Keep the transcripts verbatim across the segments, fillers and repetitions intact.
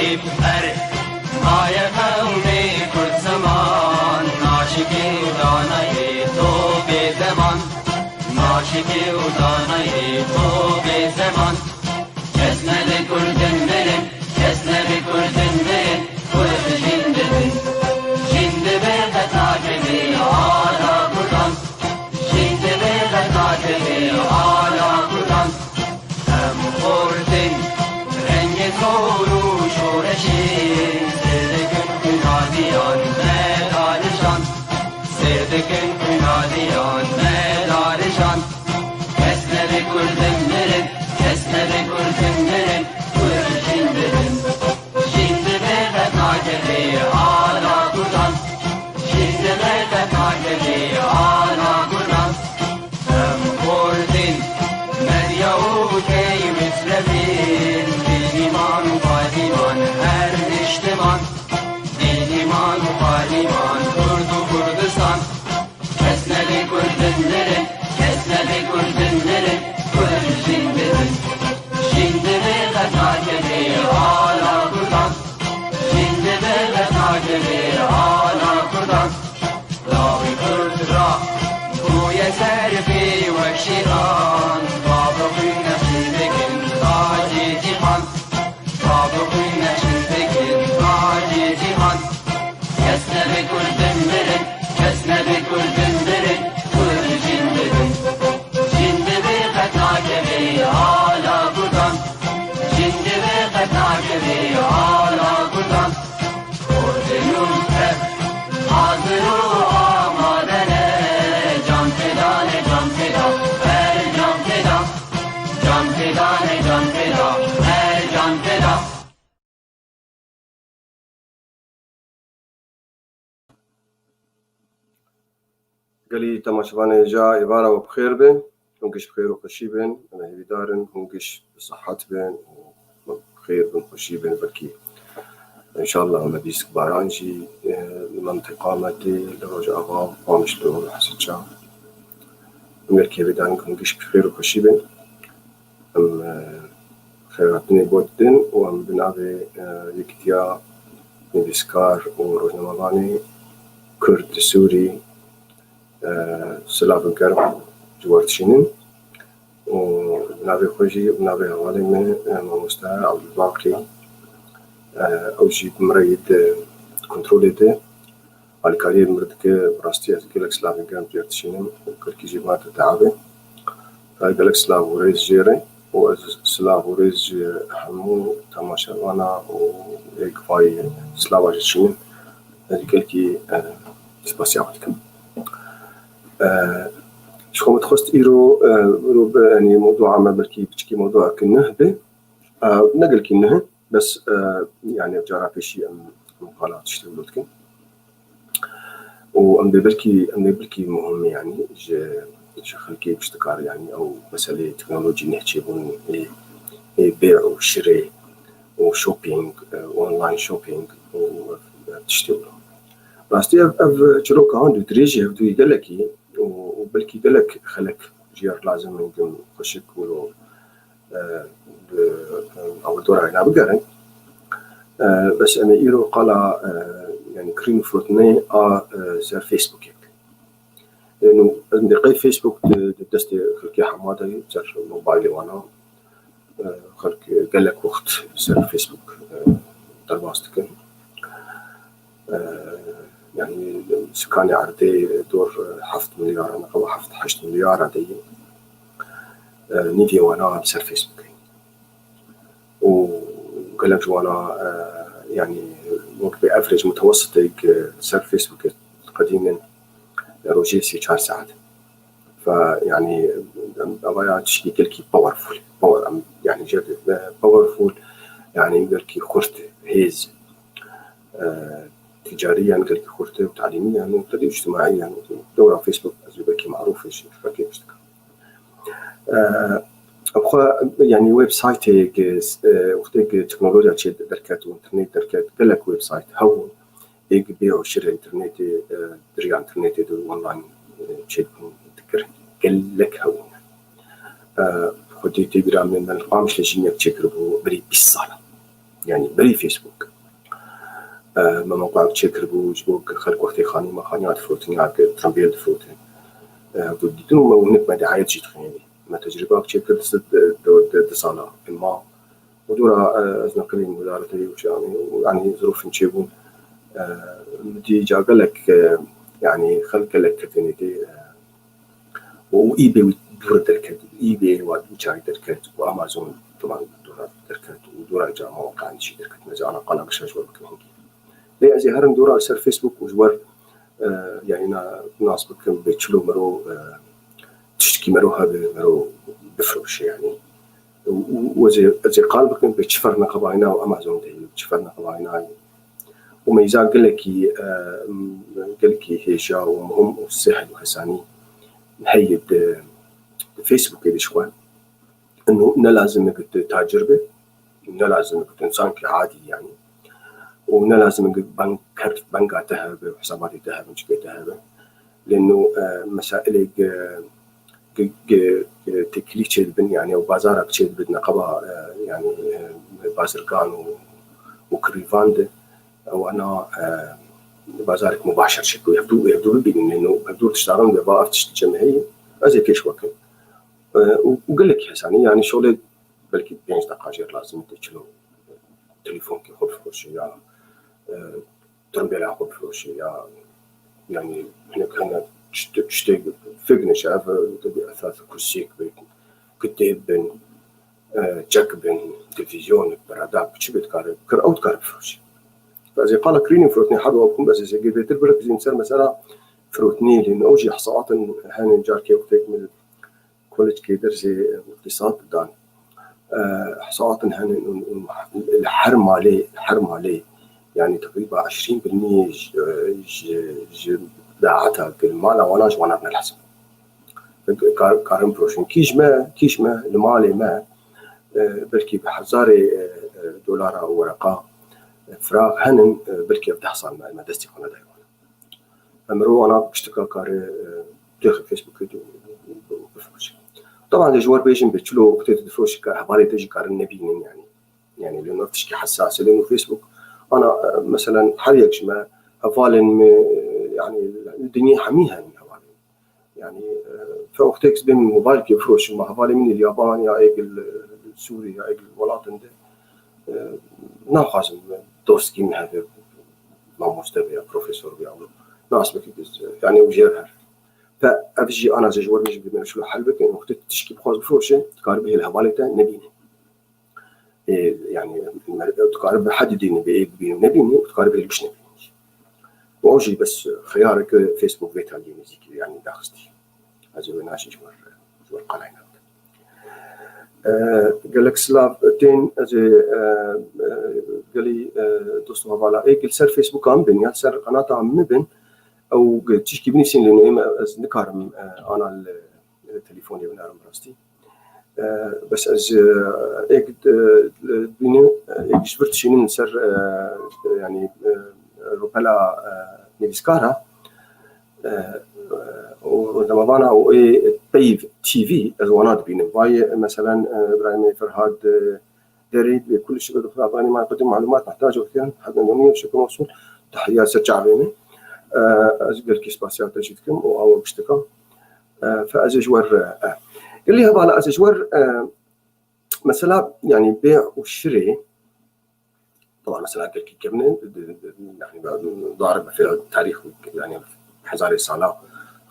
Her maye qewmê Kurd ziman, naşikê û danayê to bê deman, naşikê û danayê to bê zeman. Kes nebe Kurdin mirin, kes nebe Kurdin mirin, Kurd jin dibin. Jin dibe qet nakeve ala Kurdan. Jin dibe qet nakeve ala Kurdan. Em xortin rengê tor û şoreşê, sêr dikin xwîna diyan me darijan. Sêr dikin xwîna diyan me darijan. Kes nebe Kurdin mirin, kes nebe Kurdin mirin, Kurd jin dibin. Jin dibe qet nakeve ala Kurdan. Jin dibe qet nakeve ala Kurdan. Em xortin medya û key mitrevin, dîniman û padiman her niştiman. Dîniman û padiman Kurd û Kurdistan. Kes nebe Kurdin mirin, kes nebe Kurdin mirin, Kurd jin dibin. Jin dibe qet nakeve ala Kurdan. Jin dibe qet nakeve ala Kurdan. Lawê Kurd ra bûye serfê wek şêran. Bavê xwîn nexşî dikin tacê cîhan. Bavê xwîn nexşî dikin tacê cîhan. Kes nebe Kurdin mirin, kes nebe Kurdin mirin, Kurd jin dibin. Jin dibe qet nakeve ala Kurdan. Jin dibe qet nakeve ala Kurdan. Xortin û tev hazir û amade ne. Can feda ne, can feda, her can feda. Can feda ne, can feda, her can feda. Gelî temaşevanê ca êvara we bi xêr be. Hûn giş bi xêr û xweşî bin. Em hêvîdar in hûn giş bi sihet bin û bi xêr bin, xweşî bin. Belkî înşallah me bîst baran jî, e, li mentiqa me tê, li Rojava, Qamişlo, Hesircan. Em gelkî hêvîdar in ku hûn giş bi xêr û xweşî bin. Em, e, xêrhatinê bo didin û em bi navê, e, Yekîtiya Nivîskar û Rojnamevanê Kurd li Sûrî, e, silav û germ ji we re dişînin û bi navê xwe jî û navê hevalê min, e, mamoste Ebdulbaqî, e, ew jî bi min re yê di kontrolê de alîkariyê min dike. Bi rastî ez gelek silavên germ jê re dişînim û Kirkî jî van te diabe. Te gelek silav û rêz jê re û ez silav û rêz ji hemû temaşevana û êk vayê silava jê dişînim. Ez gelkî, e, spasiya we dikim. E, ji xwe min dixwest îro, e, îro bi, yanî mewdûa me belkî piçikî mewdûa ki nuh be. E, ne gelkî nuh, bes, e, yanî cara pêşî em, em qala tiştê wilo dikin. Û em dê belkî, em dê belkî muhim, yanî ji, ji xelkê piştikar, yanî ew meseleyê teknolojî nehçê bûn ê, ê bê û şirê û shopping, e, online shopping û ev, ev tiştê wilo. Rastî ev, ev çiroka hindu dirêjî hevdûyî gelekî û, û belkî gelek xelek jî ya lazim in gim xweşik wilo, e, bi, e, ew dora wêna bigerin. E, bes em ê îro qala, e, yanî kirîn û firotinê a, e, ser Facebookê bikin. E, nû, em dê qey Facebook di, di destê xelkê hema de ye, ser mobaylê wana. E, xelk gelek wext ser Facebook, e, derbas dikin. E, yanî sikanê erdê dor, e, heft milyar, neqeba heft heşt milyar de ye. E, nîvê wana li ser Facebook e. Û gelek ji wana, e, yanî wek bi average, mutewesitê, e, ser Facebook qedînin rojê sê çar saet. Fe, yanî, em, eva ya tişkî gelkî powerful. Power, em, yanî, jê, e, powerful, yanî, gelkî xurt, hêz, e, ticariyan gelkî xurt û talîmiyan û tedî ictimaiyan û dewra Facebook, ez ê belkî marûf jî, belkî pişt dikim. E, xwe, yanî, websaytê, e, wextê teknolojiya çê derket û înternet derket, gelek websayt hebûn. Êk bê û şirê înternetê, e, diriya înternetê de online, e, çêbûn dikir. Gelek hebûn. E, xwedî tê bîra min, me li Qamişlê jî yek çêkiribû berî bîst sal. Yanî berî Facebook. E, me mewqeyak çêkiribû ji bo ku xelk wextê xanî me xaniya difirotin ya ku tirimbêl difirotin. E, ku dîtin û me û hinek me diayet jî dixînî. Me tecrûbak çêkir di, di, di, di sala. Ema û dora, e, ez neqilîm wezaretê û çi, yanî, yanî zirofin çêbûn. E, min dî ca gelek, e, yanî xelk gelek ketênê tê, e, û, û eBay wî dûr derket, eBay wa dû çay derket, û Amazon, taban, dora derket, û dora ca mewqeyan jî derket. Mesela ana qala gişa ji we bikim hingî. Lê ez ê herim dora li ser Facebook û ji wer, e, yanî na, nas bikim, bê çilo mero, e, tiştkî mero hebe, mero bifroşe yanî. Û, û, û ez ê, ez ê qal bikim, bê çi ferq neqebayîna û Amazon de ye, çi ferq neqebayîna ye. Û meyza gelekî, e, gelekî hêja û muhim û sehil û hesanî heye di, di Facebookê de ji xwe. Ino ne lazim e ku tu tacir be, ne lazim e ku tu însankî adî yanî. Û ne lazim e ku bank kert, banka te hebe, hesabatê te hebe, çikê te hebe. Lê no, e, mesailê ku, ku, ku, ku têkilî çêdibin, yanî ew bazarak çêdibin neqeba, e, yanî, e, bazirgan û, û kirîvan de, ewana, e, bazarek mubaşer çêko. Hevdû, hevdû bibînin, lê no, hevdû tiştaran ve va ev tişt cem heye, ez ê pêş wekim. E, û, û gelek hesanî, yanî şolê belkî pênc deqa jêr lazim e, çilo telefonkê xwe bifiroşe ya, e, tirimbêla xwe bifiroşe ya, yanî hinek hene tişt-, tiştê fêk neşe, ev, e, esas kursiyek be, kitêb bin, e, çek bin, televîzyonek, beradak, çi bê dikare, kir ew dikare bifiroşe. Ez ê qala kirînê firotinê her wiha bikim, ez ê zêgê bêtir birekizîm ser mesela firotinê lê ew jî hesaatin hene carkê wextêk min Koleçkê dersê îqtîsad didan. E, hesaatin hene û, û li her malê, her malê, yanî teqrîba eşrîn bil mî ji, ji, ji daeta ku li mala wana ji wana dine li hesab. Kar, karin firoşin. Kî ji me, kî ji me, li malê me, e, belkî bi hezarê, e, e, dolara û wereqa, e, firaq henin, e, belkî ev deh sal me, me destê xwe nedaye wana. Em mirov ana piştika kare, e, têxe Facebookê de û, û, û bifroşe. Taban de ji wer bêjin bê çilo wextê tu difiroşî ka hevalê te jî karin nebînin yanî. Yanî lê ev tişkî hesas e. Lê no Facebook ana, e, meselen her yek ji me hevalên me, e, yanî li dinyê hemî henin hevalên. Yanî, e, fe wextêk ez bêm mobaylkê bifiroşim, ma hevalê min ê li yaban ya êgil, e, Sûrî ya êgil welatin de, e, naxwazim dostkî min hebe, mamoste be ya profesor be ya wilo. Nas bikî biz, e, yanî ew jêr her. Fe ev jî ana ze ji wer bêjim bê me şilo hel bikin. Wextê tu tişkî bixwaz bifiroşe, dikare bihêle hevalê te nebîne. E, yanî, mer-, dikare bi hedî dînî bi êk bînî û nebînî û dikare bi êk bişnevînî. Û ew jî bes xeyareke Facebook vê taliyê nêzîkî, yanî daxistî. Ez ê wê naşî ji wer, ji wer qalay nakim. E, gelek silav tên, ez ê, e, e, gelî, e, dost û hevala êk li ser Facebooka min bin ya li ser qenata min bin, ew tişkî binîsîn lê neyê me, ez nikarim, e, ana li, li telefonê binerim rastî. E, bes ez, e, êk, e, bînim, e, êk ji vir dişînim li ser, e, yanî, e, rûpela, e, nivîskara, e, û demavana û ê Peyv T V ez wana dibînim. Vayê, meselen, e, Îbrahîmê Ferhad, e, Derî, e, kulî şikir dixwe, avani ma qedî malumat muhtac wextiyan, heta yomî şikir olsun, tehiya ser çavê min. E, ez gelkî spasiya te jî dikim û awa piştika. E, fe ez ê ji wer, e, gelî hevala ez ê ji wer, e, mesela, yanî bê û şirê, taban mesela gelkî kevne, yanî, dar mesela tarîx, yanî hezarê sala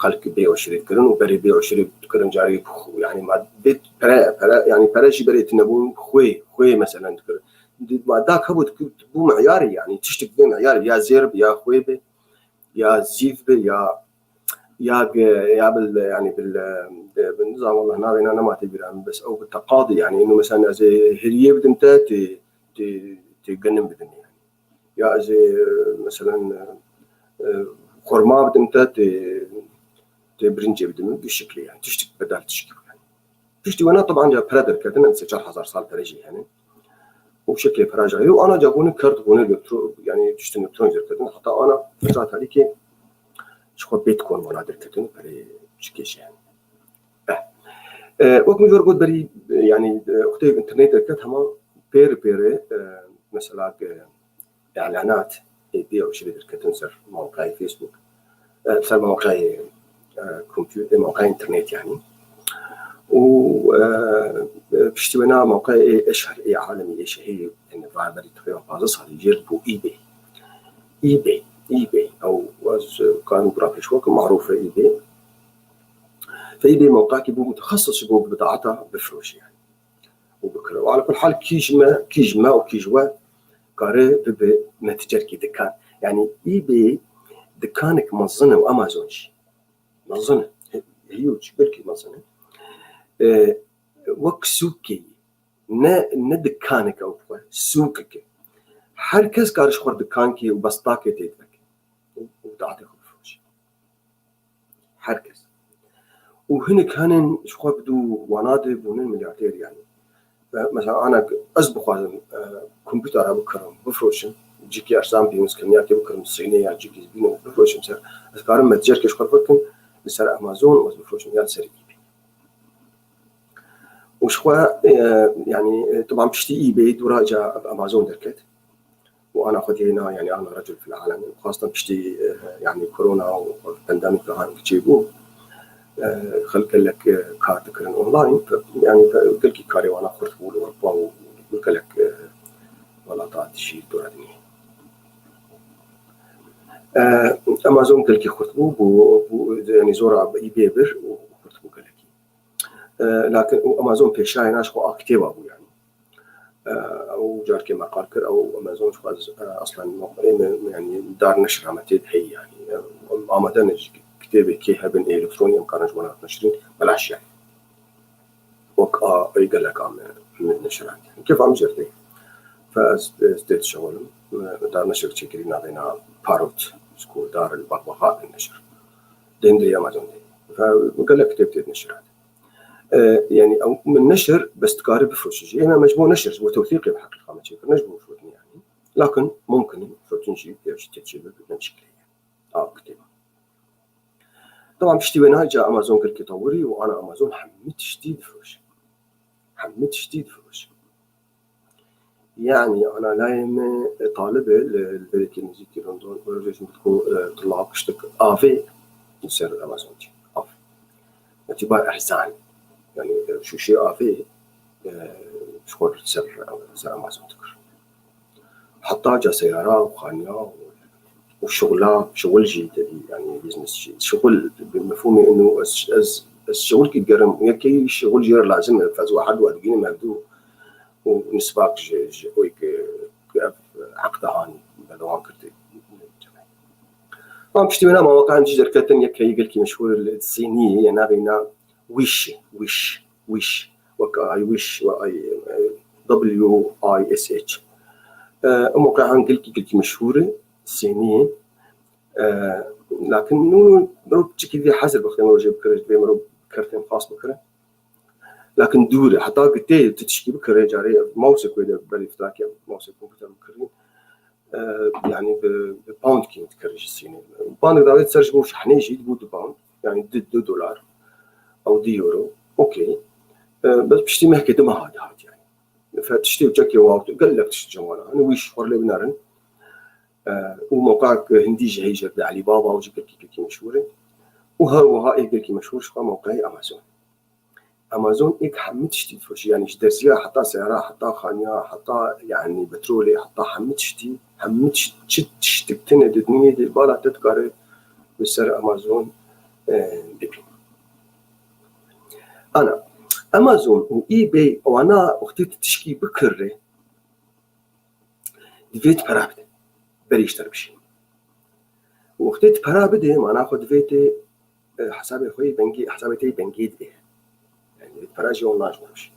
xelk bê û şirê dikirin û berê bê û şirê dikirin carî, yanî ma bê pere, pere, yanî pere jî berê tune bûn, xwê, xwê mesela dikirin. Di, ma dak hebû dikir, bû meyarê, yanî tiştik bê meyarê, ya zêr bi, ya xwê bi, ya zîv bi, ya, ya ge-, ya bil, yanî bil, e, bil, nizam, wallah navê na nema tê bîra min, bes ew bi teqadî, yanî ino mesela ez ê heriyê bidim te, tê, tê, tê genim bidim yanî. Ya ez ê, e, meselen, e, e, xurma bidim te, tê, tê birincê bidim, bi şiklê yanî. Tiştik bedel tişkî bû yanî. Piştî wena taban ca pere derketin, em sê çar hezar sal pere jî hene. Û şeklê pere jî heye. Û ana ca gone kerd, gone elektro-, yanî tiştên elektronîk derketin. Heta ana ca tarîkê ji xwe Bitcoin wena derketin, perê çikê jî hene. Eh. E, wek min jor got berî, e, yanî, e, wextê internet derket hema pêr pêre, e, mesela, e, îlanat ê bê ew şirê derketin ser mewqeyê Facebook, e, ser mewqeyê, e, kompûter, mewqeyê înternet yanî. Û, e, e, piştî wê na mewqeyê ê eşher, ê alemî, ê şehî, yani, berî tixîya pazdeh salî jêr bû eBay. eBay, eBay. Ew ez, e, karim bira pêş wek marûf e eBay. Fe eBay mewqekî bû mutexesis ji bo bidaeta bifroşî yani. Û bikire. Û ala kul hal kî ji me, kî ji me û kî ji we kare bibe meticerkî dikan. Yani eBay dikanek mezin e û Amazon jî. Mezin e. He-, huge, belkî mezin e. E, wek sûkê ye. Ne, ne dikanek e ew bi xwe, sûkek e. Her kes kare ji xwe dikankê û bestakê tê diveke. Û, û daetê xwe bifroşe. Her kes. Û hinek henin ji xwe bi dû wana de bûnin milyarder yani. Ve mesela ana ez bixwazim, e, kompûtera bikirim, bifroşim, cîkî erzan bînim, ez kimiya ke bikirim, sînê ya cîkî bînim, bifroşim ser, ez karim meticerkê ji xwe bikim, li ser Amazon û ez bifroşim ya li ser eBay. Û ji xwe, e, yani, e, taban piştî eBay dûra ca Amazon derket. Û ana xwe diyê na, yani, ana recul fil alem. Xwestin piştî, e, yani, korona û pandemîka han çêbû, e, xelk gelek, e, kar dikirin online. Yani, gelkî karê wana xurt bû li Ewropa û gelek, e, welata dijî dora dinyê. E, Amazon gelkî xurt bû, bû, bû, yani, zora eBay bir û xurt bû gelekî. E, lakin û Amazon pêşayê na ji xwe a kitêba bû yani. E, ew carkê me qal kir, ew Amazon ji xwe, e, aslan me, me, me, yani dar neşira me tê de heyî yani. E, em amade ne ji kitêbê kê hebin ê elektronî em karin ji wan hat neşirîn, belaş yani. Wek a ey geleka me, me neşirand yani. Kêfa min jê re tê. Fe ez, ez tê dişewilim. Me dar neşir çêkirî navê na Parrot, ji ku dar li Baqbaqa bin neşir. Dên de Amazon de. Fe gelek kitêb tê neşirand. E, yani, ew min neşir bes dikare bifroşe jî. Ême me ji bo neşir, ji bo tewsîqê bi heqîqa me çêkir, ne ji bo firotinê yani. Lakin mumkin e firotin jî pê jî tê çêbir bi ne şiklê. A kitêba. Tamam, piştî wê niha ca Amazon kir kitawirî û ana Amazon hemî tiştî difiroşe. Hemî tiştî difiroşe. Yani, ana layê me, e, talib e li, li berekî nêzîkî London, were jê min ku, e, tila kiştik avê li ser Amazon jî. Av. Îtibar erzan. Yani, e, şûşê avê, e, ji xwe li ser, ser Amazon dikir. Heta ca seyara û xaniya û, û şixula, şixul jî tevî, yani, business jî. Şixul bi mefhûmê inu ez, ez, ez şixul ki gerim, yekê şixul jê re lazim e, fezwa herd wa digînim hevdû. û nisbak ji, ji oy ke, ke ev eqda hanî berdewam kirdi. Van piştî wê nama wakan jî derketin yek heyî gelkî meşhûr li Sînî ye, navê na Wish, Wish, Wish, wek I wish, we I, W I S H. E, ew mewqeyan gelkî, gelkî meşhûr e, Sînî ye. E, lakin nû mirov çikî vê hezir wextê mirov jê bikire, vê mirov kertên xas bikire. Lakin dûr e. Heta ku tê tu tişkî bikirê, carê mawsê ku de berî fitakê mawsê kompûter bikirî, e, yani bi, bi pound kî dikirî ji Sînê. Pound davêt ser ji bo şehnê jî bû du pound. Yani du, du dolar. Ew du euro. Okey. E, bes piştî mehkê dima hat, hat yani. Fe tiştê û çekê wa gelek tişt cemala. Hani wî ji xwe lê binerin. E, û mewqeya ku hindî jî heyî jê de Alibaba û jî gelkî, gelkî meşhûr e. Û her wiha ê gelkî meşhûr ji xwe mewqeyê Amazon. Amazon êk hemî tiştî difiroşî, yanî ji derziya heta seyara, heta xaniya, heta, yanî, petrolê, heta hemî tiştî, hemî tiş-, çi tiştik tune di dinyê de bala te dikare li ser Amazon, e, bibî. Ana, Amazon û eBay wana wextê tu tişkî bikirre, divê tu pera bide. Berî ji te re bişîne. Wextê tu pera bidê, mana xwe divê tê, e, hesabê xwe yê bengê, hesabê te yê bengê dibê. Yani, divê tu pera jî online ji xwe re bişîne.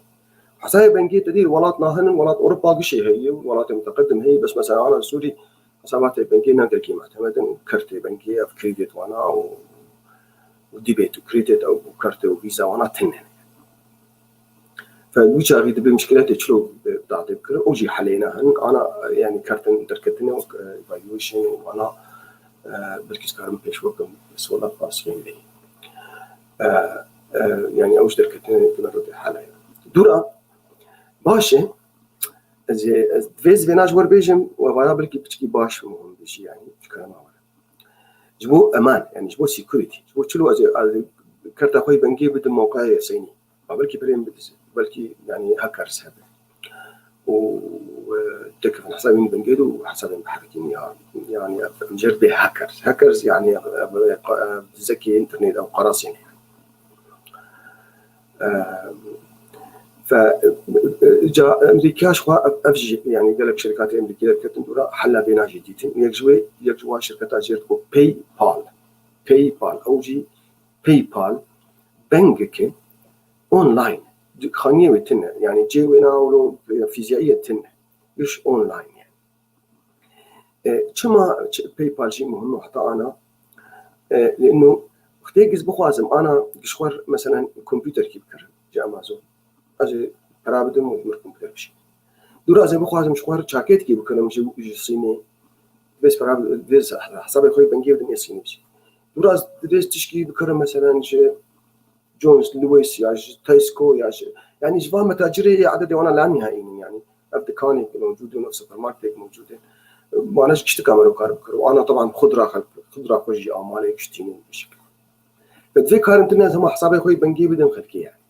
Hesabê bengê te dî welat nahinin, welat Ewropa gişê heye, welatê mutaqedim heye, bes mesela ana Sûrî hesaba te bengê ne gelkî me. Temetin kertê bengê, ev krîdê wana û, û dîbê tu krîdê ew û kertê û vîza wana tune. Fe wî çaxî dibe mişkiletê çilo, e, datê bikirin. O jî helê ne hin. Ana, e, yani kertin derketine wek, e, valuation û ana, e, belkî dikarim pêş wekim sola fasiyên lê. E, e, yani ew ji derketine ki me rode hele. Dûra baş e. Ez ê, ez, divê ez vêna ji we bêjim, we vaya belkî piçkî baş û hûn bijî, yanî, ji kerema we. Ji bo eman, yanî ji bo security, ji bo çilo ez ê, ez ê kerta xwe yê bengê bidim mewqeya Huseyinî. Ma belkî berê min bidizin, belkî, yanî, hackers hebe. Û, e, tekevin hesabên bengê de û hesabên biherikîn ya, yanî, ev em jê re dibê hackers. Hackers, yanî, ev, ev, ev dizekê înternet ew qarasê ne. Ehm, fe, ca Amerîka ji xwe ev, ev jî, yanî gelek şirkatê Amerîkî derketin dûra hela vêna jî dîtin. Yek ji wê, yek ji wan şirketa jê digot PayPal. PayPal, ew jî PayPal bengeke online. Xaniyê wê tune, yanî cê wê na wilo fîziyayî ye tune. Giş online yani. E, çima ç-, PayPal jî muhim e heta ana? E, lêno wextê giz bixwazim ana giş xwe r-, meselen kompûterkî bikirim ji Amazon. Ez ê pera bidim û ji mir kompûter bişînim. Dûra ez ê bixwazim ji xwe r-, çakêtkî bikirim ji, ji Sînê. Divê ez pera bi-, divê ez hesabê xwe yê bengê bidim ê Sînê jî. Dûra ez divê ez tişkî bikirim meselen ji John Lewis ya ji Tesco ya ji, yanî ji van metacirê yê ededê wana la nihayî ne yanî. Ev dikanê mewcûd in, ev supermarketek mewcûd in. Wana ji giştika me re kar bikir. Û ana taban xudra xelk, xudra xwe jî amalê giştînin bi şekil. Ve divê karin tune hema hesabê xwe yê bengê bidin xelkê yani.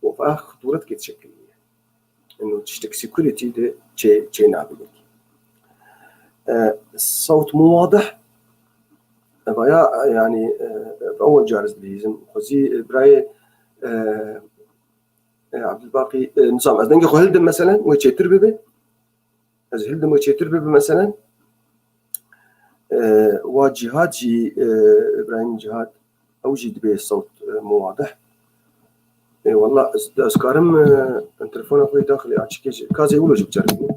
Û ev xuturet ke şekil yani. Ino tiştek security de çê, çê nabe. E, sewt mu wadih. Eva ya, yani, e, ewel car ez dibihîzim. Xwezî, e, birayê, e, e, Abdulbaqî, e, nizam, ez dengê xwe hildim meselen, wê çêtir bibe. Ez hildim wê çêtir bibe meselen. E, wa Cîhad jî, e, Îbrahîm Cîhad, ew jî dibê sewt, e, muwadih. E, walla ez, ez karim, e, telefona xwe daxilê açikê jî. Ka ez ê wilo jî biceribînim.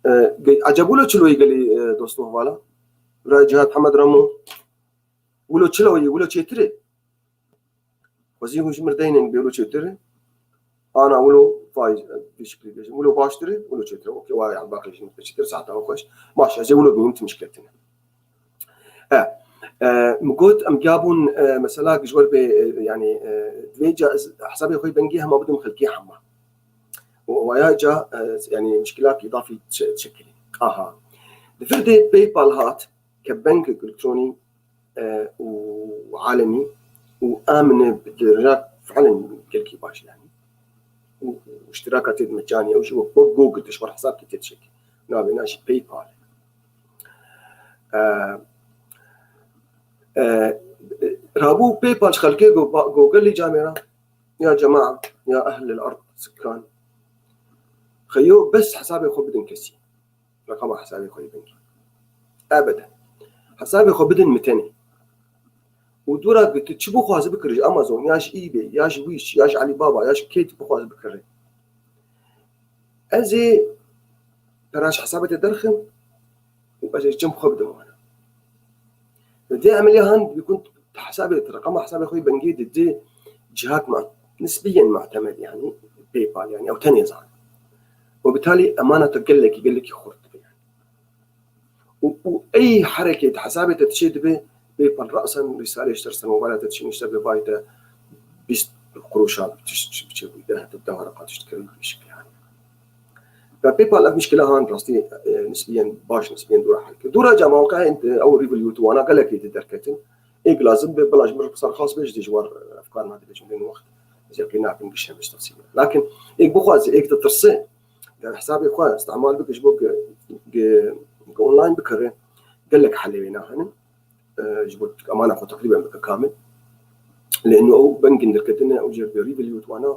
E, ge-, eceb wilo çilo yî gelî, e, dost û hevala? Bira Cîhad Hemed Ramo. Wilo çilo yî, wilo çêtir e? Xwezî hûn ji mir deynên bê wilo çêtir e? Ana wilo vay, e, vî şiklî bêjim. Wilo baştir e, wilo çêtir e. Okey, wa ya baqê jî çêtir, saeta xweş. Baş, ez ê wilo bînim, ti mişkile tine. E, e, min got, em gabûn, e, mesela, ji wer bê, e, yani, e, divê ca ez hesabê xwe bengî hema bidim xelkê hema. Û waya ca, e, yani, mişkilak îdafî çe-, çekilî. Aha. Di vir de PayPal hat, ke bengek elektronî, e, û alemî û amine bi dereca fiilen gelkî baş yani. Û iştiraka tê de mecanî, ew jî wek, wek Google, te ji wer hesabkî tê dişekî. Navê na jî PayPal e. E, e, rabû PayPal ji xelkê go-, ba-, Google camêra, ya cema, ya ehlil ard, sikan. Xeyo bes hesabê xwe bidin kesî. Reqama hesabê xwe yê bengî. Ebeden. Hesabê xwe bidin min tenê. Û dûra ku tu çi bixwazî bikirî ji Amazon, ya ji eBay, ya ji Wish, ya ji Alibaba, ya ji kê tu bixwazî bikirî. Ez ê pera ji hesabê te derxim û ez ê cem xwe bidim wana. Li vê emeliya han bikun hesabê, reqama hesabê xwe yê bengê didê cihat ma, nisbiyen mutemed yani, PayPal yani, ew tenê zan. Û bitalî emana te gelekî, gelekî xurt dibe yani. Û, û ey hereket hesabê te tişê dibe, PayPal ra'sen rîsalê ji ser ser mobila te dişîne, ji ser vê bayê te bîst quruşa tişt biçe bû, deh, deh waraqa tişt kirî bi şekil yani. Ve PayPal ev mişkila han rastî, e, nisbiyen baş, nisbiyen dûra hel kir. Dûra ca mewqeyên, e, ew Revolut wana gelekî di derketin. Êk lazim be, bila ji min re serxas be, ji dê ji war, e, ev kar nadibêjim, lê wext ez yaqîn nakim giş hemiş tefsîl. Lakin êk bixwaze, êk ditirse, yani hesabê xwe istimal bike ji bo ge-, ge-, ge online bikire, gelek helê wê nahene. E, ji bo emana xwe teqrîben bike kamil. Lê ino ew bengên derketine, ew jê re Revolut wana,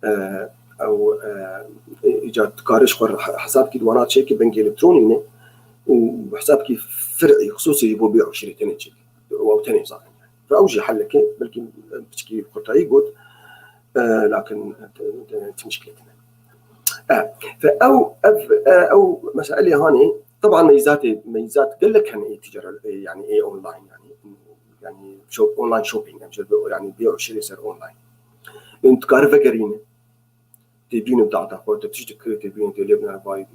e, ew, e, îca dikare ji xwe re hesabkî di wana çêke bengê elektronî ne û hesabkî fir'î, xusûsî ji bo bê û şirê tenê çêke. Ew tenê zaten. Ve ew jî heleke, belkî piçkî xurtayî got, e, lakin, e, ti mişkilê tine. E, fe ew, ev, e, ew meselê hanê, taban meyzatê, meyzat gelek hene ê ticara, ê, yani ê online yani. Yani shop, online shopping, yani, yani bê û şirê ser online. Yani tu karî vegerîne. Tê bîne data xwe, te tişt dikir, tê bîne, tê lê binêre vay,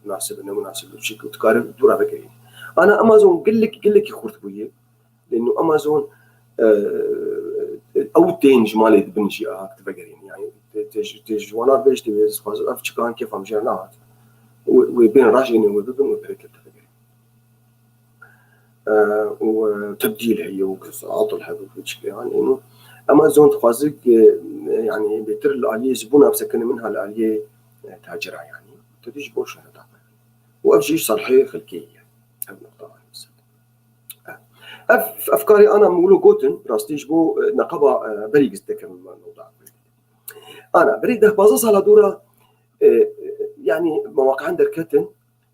munasib e, ne munasib e, şekil tu karî dûra vegerîne. Ana Amazon gelek, gelekî xurt bûye. Lê nû Amazon, e, ew tên ji malê dibin jî, aha, tu vegerîne. Yani Tê, tê ji, tê ji wana bêj, tê wê dixwazim ev çikan kêfa min jê re nehat. Wê, wê bên rajînin, wê bibin, wê perê te bigrin. E, û, e, tebdîl heye û atl hebe û çi, yanî, û ema zon dixwazin, e, yanî, bêtir li aliyê zibûna bisekine min ha li aliyê, e, tacira, yanî. Te dî ji bo şehreta xwe. Û ev jî ji salihê xelkê ye. Ev nokta var mesela. Ev, ev karê ana min wilo gotin, rastî ji bo, e, neqeba, e, berî giz dekim nokta. Ana, berî deh pazdeh sala dû re, e, e, yanî, mewaqian derketin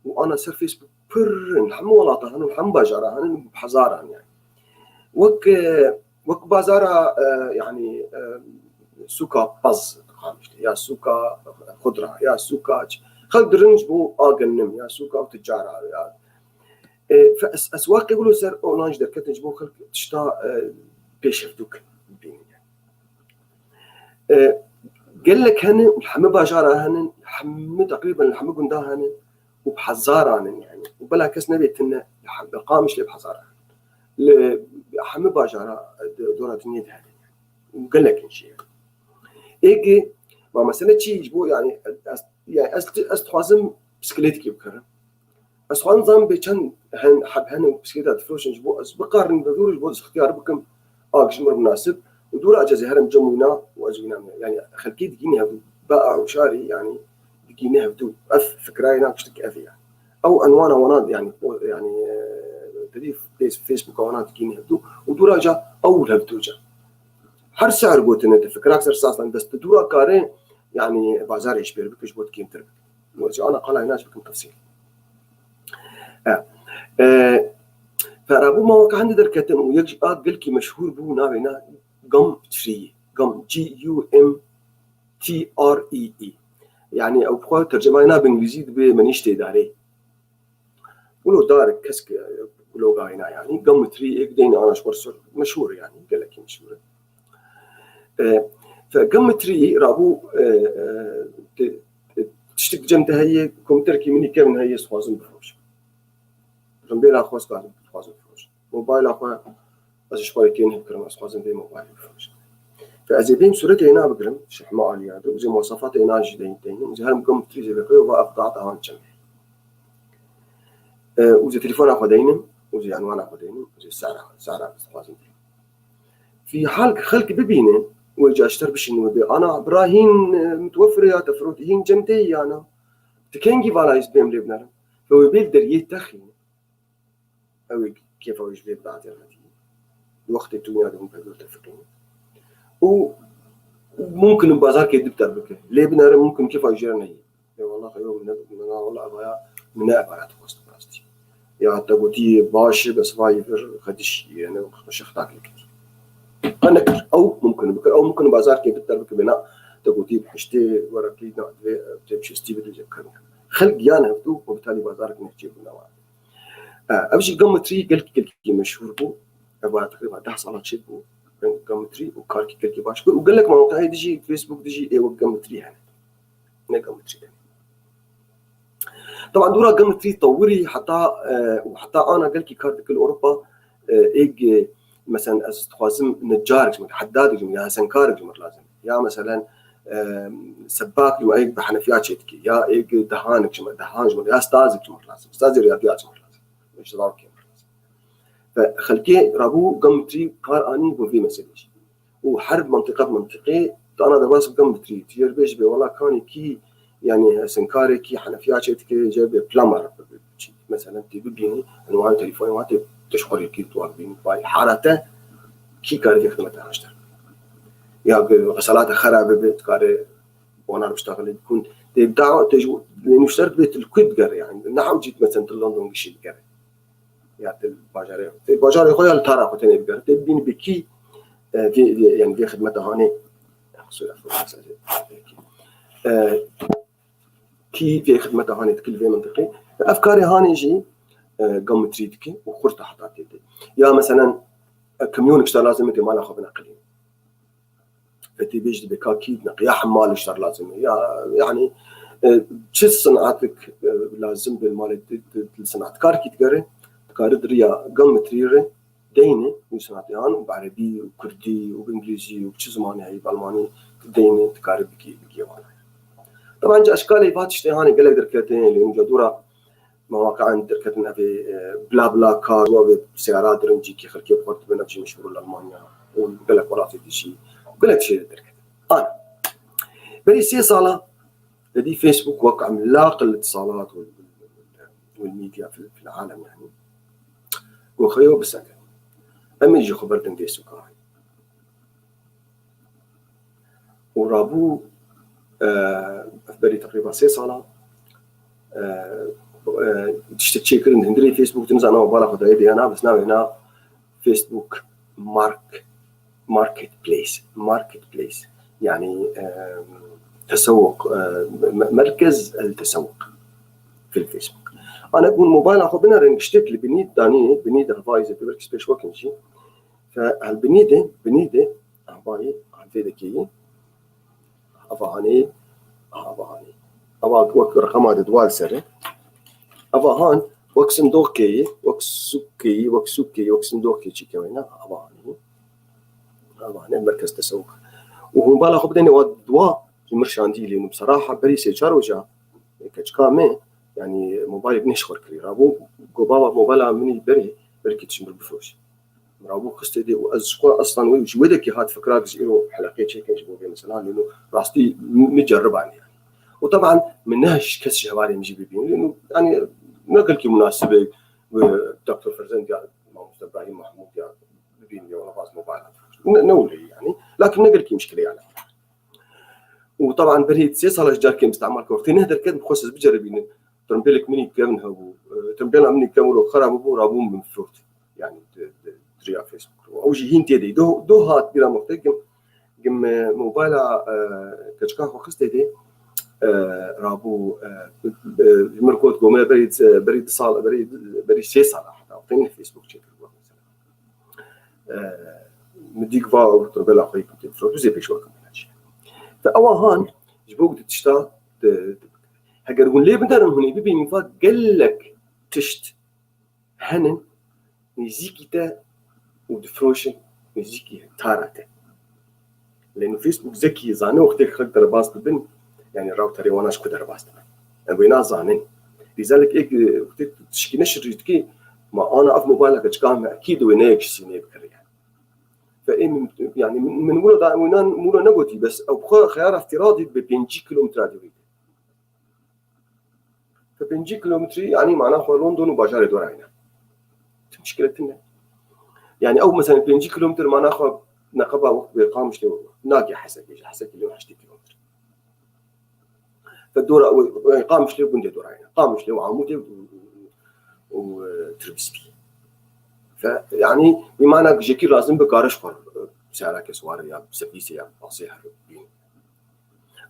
û ana ser Facebook pir in, hemû welata henin, hemû bajara henin, bi hezaran yani. Wek, e, wek bazara, e, yanî, e, sûka pez, ya sûka xudra, ya sûka ç-, xelk dirin ji bo a genim, ya sûka ticara, ya. E, fe-, es-, eswaqê wilo ser online jî derketin ji bo xelk tişta, e, pêşevdû kin bibînin. E, gelek hene, li hemî bajara hene, hemî, teqrîben li hemî gunda hene û bi hezaran in yani. Û bela kes nebê tune, li hem-, li Qamişlê bi hezaran in. Li hemî bajara, e, dora dinyê de hene. Û gelek in jî. Êkê, ma mesele çi ji bo, yani, ez, yani, ez, ez dixwazim bisikletîkê bikarim. Ez xwazim zanim bê çend hen, heb hene û bisikleta difiroşin ji bo ez bikarim bi dûr ji bo ez ixtiyar bikim, ak ji min re munasib û dûra ez ê herim cem wîna û ez wîna me. Yani xelkê digîne hevdû. Ba a û şarî, yani, digîne hevdû. Ev fikrayê na tiştik ev e yani. Ew enwana wana, yani, o, yani, e, tedî Facebooka wana digîne hevdû û dûra ca ew hevdû ca. Her ser gotine te fikrak ser sas dan dest dûra kare, yani, bazarê ji pêr bike ji bo kêmtir bike. Wezî ana qalay naç bikim tefsîl. E, e, Ferabû ma weke hende derketin û yek ji a gelkî meşhûr bû navê na Gumtree. Gum, G U M T R E E. Yani ew bi xwe tercemaya na bi îngilîzî dibe menîş tê darê. Wilo darek kesk, e, blogayna yani. Gumtree êk deyne ana ji xwe re meşhûr yani. Gelekî meşhûr e. E, fe Gumtree rabû, e, e, te, te, tiştik cem te heye, komputerekî min î kevin heye, dixwazim bifroşim. Rimbêla xwe dixwazim bifroşim. Mobayla xwe ez ji xwe re kêm hevkirim, ez dixwazim vê mobaylê bifroşim. Fe ez ê bêm sûretê hêna bigirim, ji hema aliya de, û zê mewasefata hêna jî deyn-, deynim, û zê herim Gumtree zê vê xwe va ev data han çend e. E, û zê telefona xwe deynim, û zê enwana xwe deynim, û zê sehra, sehra ez dixwazim deynim. Fî hal xelk bibînin, wê ca ji te re bişînin, wê bê ana bira hîn, e, mitwefir e ya te firot, hîn cem tê ya na. Ti kengî vala ez bêm lê binerim. Fe wê bê li deriyê te xîne. Ew ê kêfa wê ji vê bidatê re nedî. Wextê tu wîna dibû pevê te fikrîne. Û mumkin in bazarkê dibter bike. Lê binere mumkin kêfa wê jê re neyê. Ê wela xeyo min ne, min na wela evaya, min ne evaya dixwest bi rastî. Ya te gotî baş e, bes vayî vir xediş, yani xweşe xetakê kir. Qe nekir. Ew mumkin bikir. Ew mumkin bazarkê biter bike bêna. Te gotî bi hiştê werekî na divê tê bi şestî bide cem kevin. Xelk giyan hevdû û bi talî bazarek nehçê bû newa. E, ev jî Gumtree gelkî, gelkî meşhûr bû. Ev teqrîba deh sala çêbû. Gumtree û karkî gelkî baş kir. Û gelek mewqeyê dijî, Facebook dijî ê wek Gumtree hene. Ne Gumtree hene. Taban dûra Gumtree tewirî heta, e, û heta ana gelkî kar dikir Ewropa, e, êg, e, meselen ez dixwazim necarek ji min, heddadek ji min, ya hesenkarek ji min lazim. Ya meselen, e, sebak ji min, êg bi henefiya çê dike. Ya êg dehanek ji min, dehan ji min, ya stazek ji min lazim. Stazê riyadiya ji min lazim. Ji zarokê min lazim. Ve xelkê rabû Gumtree kar anî bo vê meselê jî. Û her mentiqe bi mentiqê dana derbas Gumtree. Tu jê re bêjî bê wela kanê kî, yani hesenkarekî henefiya çê dike, jê bê plumber, mesela tê bibînî, yani wan telefon wan tê, tu ji xwe re kî tu wan bînî, vay hara te kî karê vê xidmeta haşter. Ya ki xeselata xera bibe, tu karê wana biştaxilî bikun. Tê da, tê ji, nûşter dibê tu li ku digere, yani ne hewcît mesela tu London gişî digere. Ya te bajarê, te bajarê xwe ya li tara xwe tenê bigere. Te bîn bi kî, e, vê, vê, yani vê xidmeta hanê. E, kî vê xidmeta hanê dikil vê mintiqê. Ev karê hanê jî, e, Gumtree dike û xurt heta tê de. Ya meselen, e, kamyonik ji te lazim e tê mala xwe bineqilî. Fetî bêj dibe ka kî neqe ya hemal ji te lazim e. Ya, yani, e, çi sinatek, e, lazim be malê tu, tu, tu sinatkar kî digere, dikare di riya Gumtree re deyne, û sinatê han bi erebî û kurdî û bi îngilîzî û bi çi zimanê heyî, bi almanî, Deynê dikarî bikî, bikî wana. Taban ca eşkalê va tiştê hanê gelek derketin, lê hûn ca dûra mewaqi'an derketin evê, e, bla bla kar, û evê seyara dirincî ki xelkê bi xwe dibin, ev jî meşhûr li Almanya û gelek welatê dî jî gelek tiştê derketin. Ana. Berî sê sala, êdî Facebook wek emlaq الاتصالات وال-، وال-، والميديا في، في العالم يعني. Got xeyo biseke. Em ê jî xwe berdin vê sûka. Û rabû, e, berî teqrîba sê sala, e, e, tiştek çêkirin hundirê Facebook, tu nizana bala xwe dayê de ya na, bes navê na Facebook Mark-, Marketplace, Marketplace. Yani, e, tesewwuk, e, me-, merkez el tesewwuk fil Facebook. Ana hûn mobayla xwe binerin, tiştek li binî danî, binî de havayî zêde belkî pêş wekin jî. Fe el binî de, binî de, havayî, hevdê de keyî. Ava hanê, ava hanê. Ava wek reqema de dua li ser e. Ava han wek sindoqê ye, wek sûkê ye, wek sûkê ye, wek sindoqê çîkeweyna, ava hanê. Ava hanê merkez tesewwuk. Û hûn bala xwe bidêne wa dua ji mir şandî lê, bi seraha berî sê çar roja, keçika me, yani mobaylê binê ji xwe kirî. Rabû, got baba, mobayla min î berê, belkî tu ji mir bifroşî. Rabû xistê dê û ez ji xwe eslan wê, ji wê dekê hat fikra, ji îro heleqê çêkin ji bo vê mesela, lê no rastî mi, mi ceribane yani. Û taban min ne ji kes ji hevalê min jî bibîn, lê no yani ne gelkî munasib e, wê Doktor Ferzend ya Mamoste Ibrahîm Mahmûd ya bibîn ya wela baz mobayla. Ne, ne wile yani. Lakin ne gelkî mişkile yani. Û taban berî sê sala ji carkê min îstemal kir. Wextê neh derket, min xwest ez biceribînim. Tembêlek min î kevin hebû. E, tembêla min î kevin û xera bûbû, rabûm min firot. Yani di, di, di riya Facebook. Ew jî hîn tê de. Do, do hat bîra min wextê gim, gim, e, mobayla, e, keçika xwe xistê de, e, rabû, e, e, ji mir got, gomine berî, berî du sal, berî, berî sê sala heta. Wextê min Facebook çêkir bû mesela. E, min dîk va ew tembêla xwe yê kutê, tu zê pêş wekim bîna çi. Te ewa han, ji bo ku tu tişta, tu, tu, heger hûn lê biderin, hûn ê bibînin va gelek tişt henin, nêzîkî te û difiroşin, nêzîkî hektara te. Lê no Facebook zekî zane wextê xelk derbas dibin, yani raw terê wana ji ku derbas dibin. Em wê nazanin. Lîzalik êk, e, wextê tu tişkî neşirî dikî, ma ana ev mobayla keçika me ekîd wê ne yek ji sînê bikire yani. Fe ê min, yani min, min wilo da, wina, wilo negotî, bes ew bi xwe xeyara îftiradî dibe pêncî kilometre dî wê. Te pêncî kilometrî, yanî mana xwe London û bajarê dora hîne. Ti mişkile tune. Yani ew mesela pêncî kilometr mana xwe neqeba wek bê Qamişlê nake Hesekê, ji Hesekê lê heştê kilometr. Fe dora, Qamişlê gundê dora hîne. Qamişlê û Amûdê û, û, û, e, Tirbîspî. Fe, yani, îmana jekî lazim bi kare ji xwe, e, seyarake sware ya, servîsê ya, basê her bîn.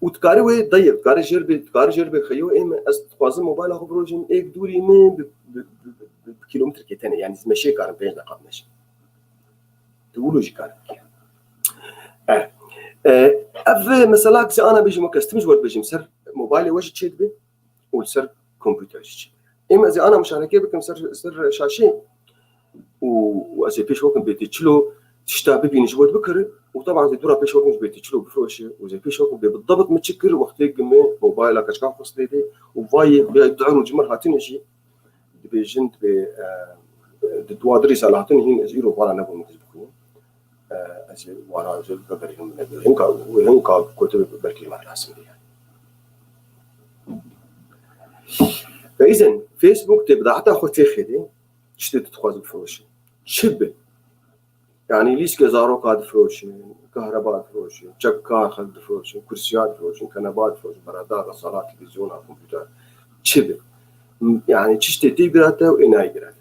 Û dikarî wê dayê, dikarî jêr bê, dikarî jêr bê xeyo, ê me, ez dixwazim mobayla xwe birojim, êk dûrî min bi, bi, bi, bi, bi kîlometrkê tene, yani ez meşê karim pênc deqa bimeşim. Tu wilo jî kar bikî. E, e, ev mesela, kisi ana bêjim, kes tim ji we dibêjim, ser mobaylê we jî çê dibe û li ser kompûter jî çê dibe. Ê me ez ê ana muşareke bikim ser, ser şaşê. û, û ez ê pêş wekim bêtê çilo tişta bibînin ji bo bikir û taban ez ê dûra pêş wekim ji bêtê çilo bifiroşe û ez ê pêş wekim bê bi debit min çi kir wextê ki min mobayla keçika xwe stê dê û vayê bê du ero ji min hatine jî dibêjin dibê, e, di dua dirî sala hatine hîn ez îro vana nebûm ez bixwînim. E, ez ê vana ez ê vegerînim min nebê. Hinka, hinka gote belkî me lazim bê yani. Ve îzen Facebook tê bi dahata xwe tê xêdê. Tiştê tu dixwazî bifiroşî. Çi bi? Yani lîskê zaroka difiroşin, kahreba difiroşin, çeka xelk difiroşin, kursiya difiroşin, keneba difiroşin, bereda, resala, televîzyona, kompûter. Çi bi? Yani çi tiştê tê girate û ê nayê girate.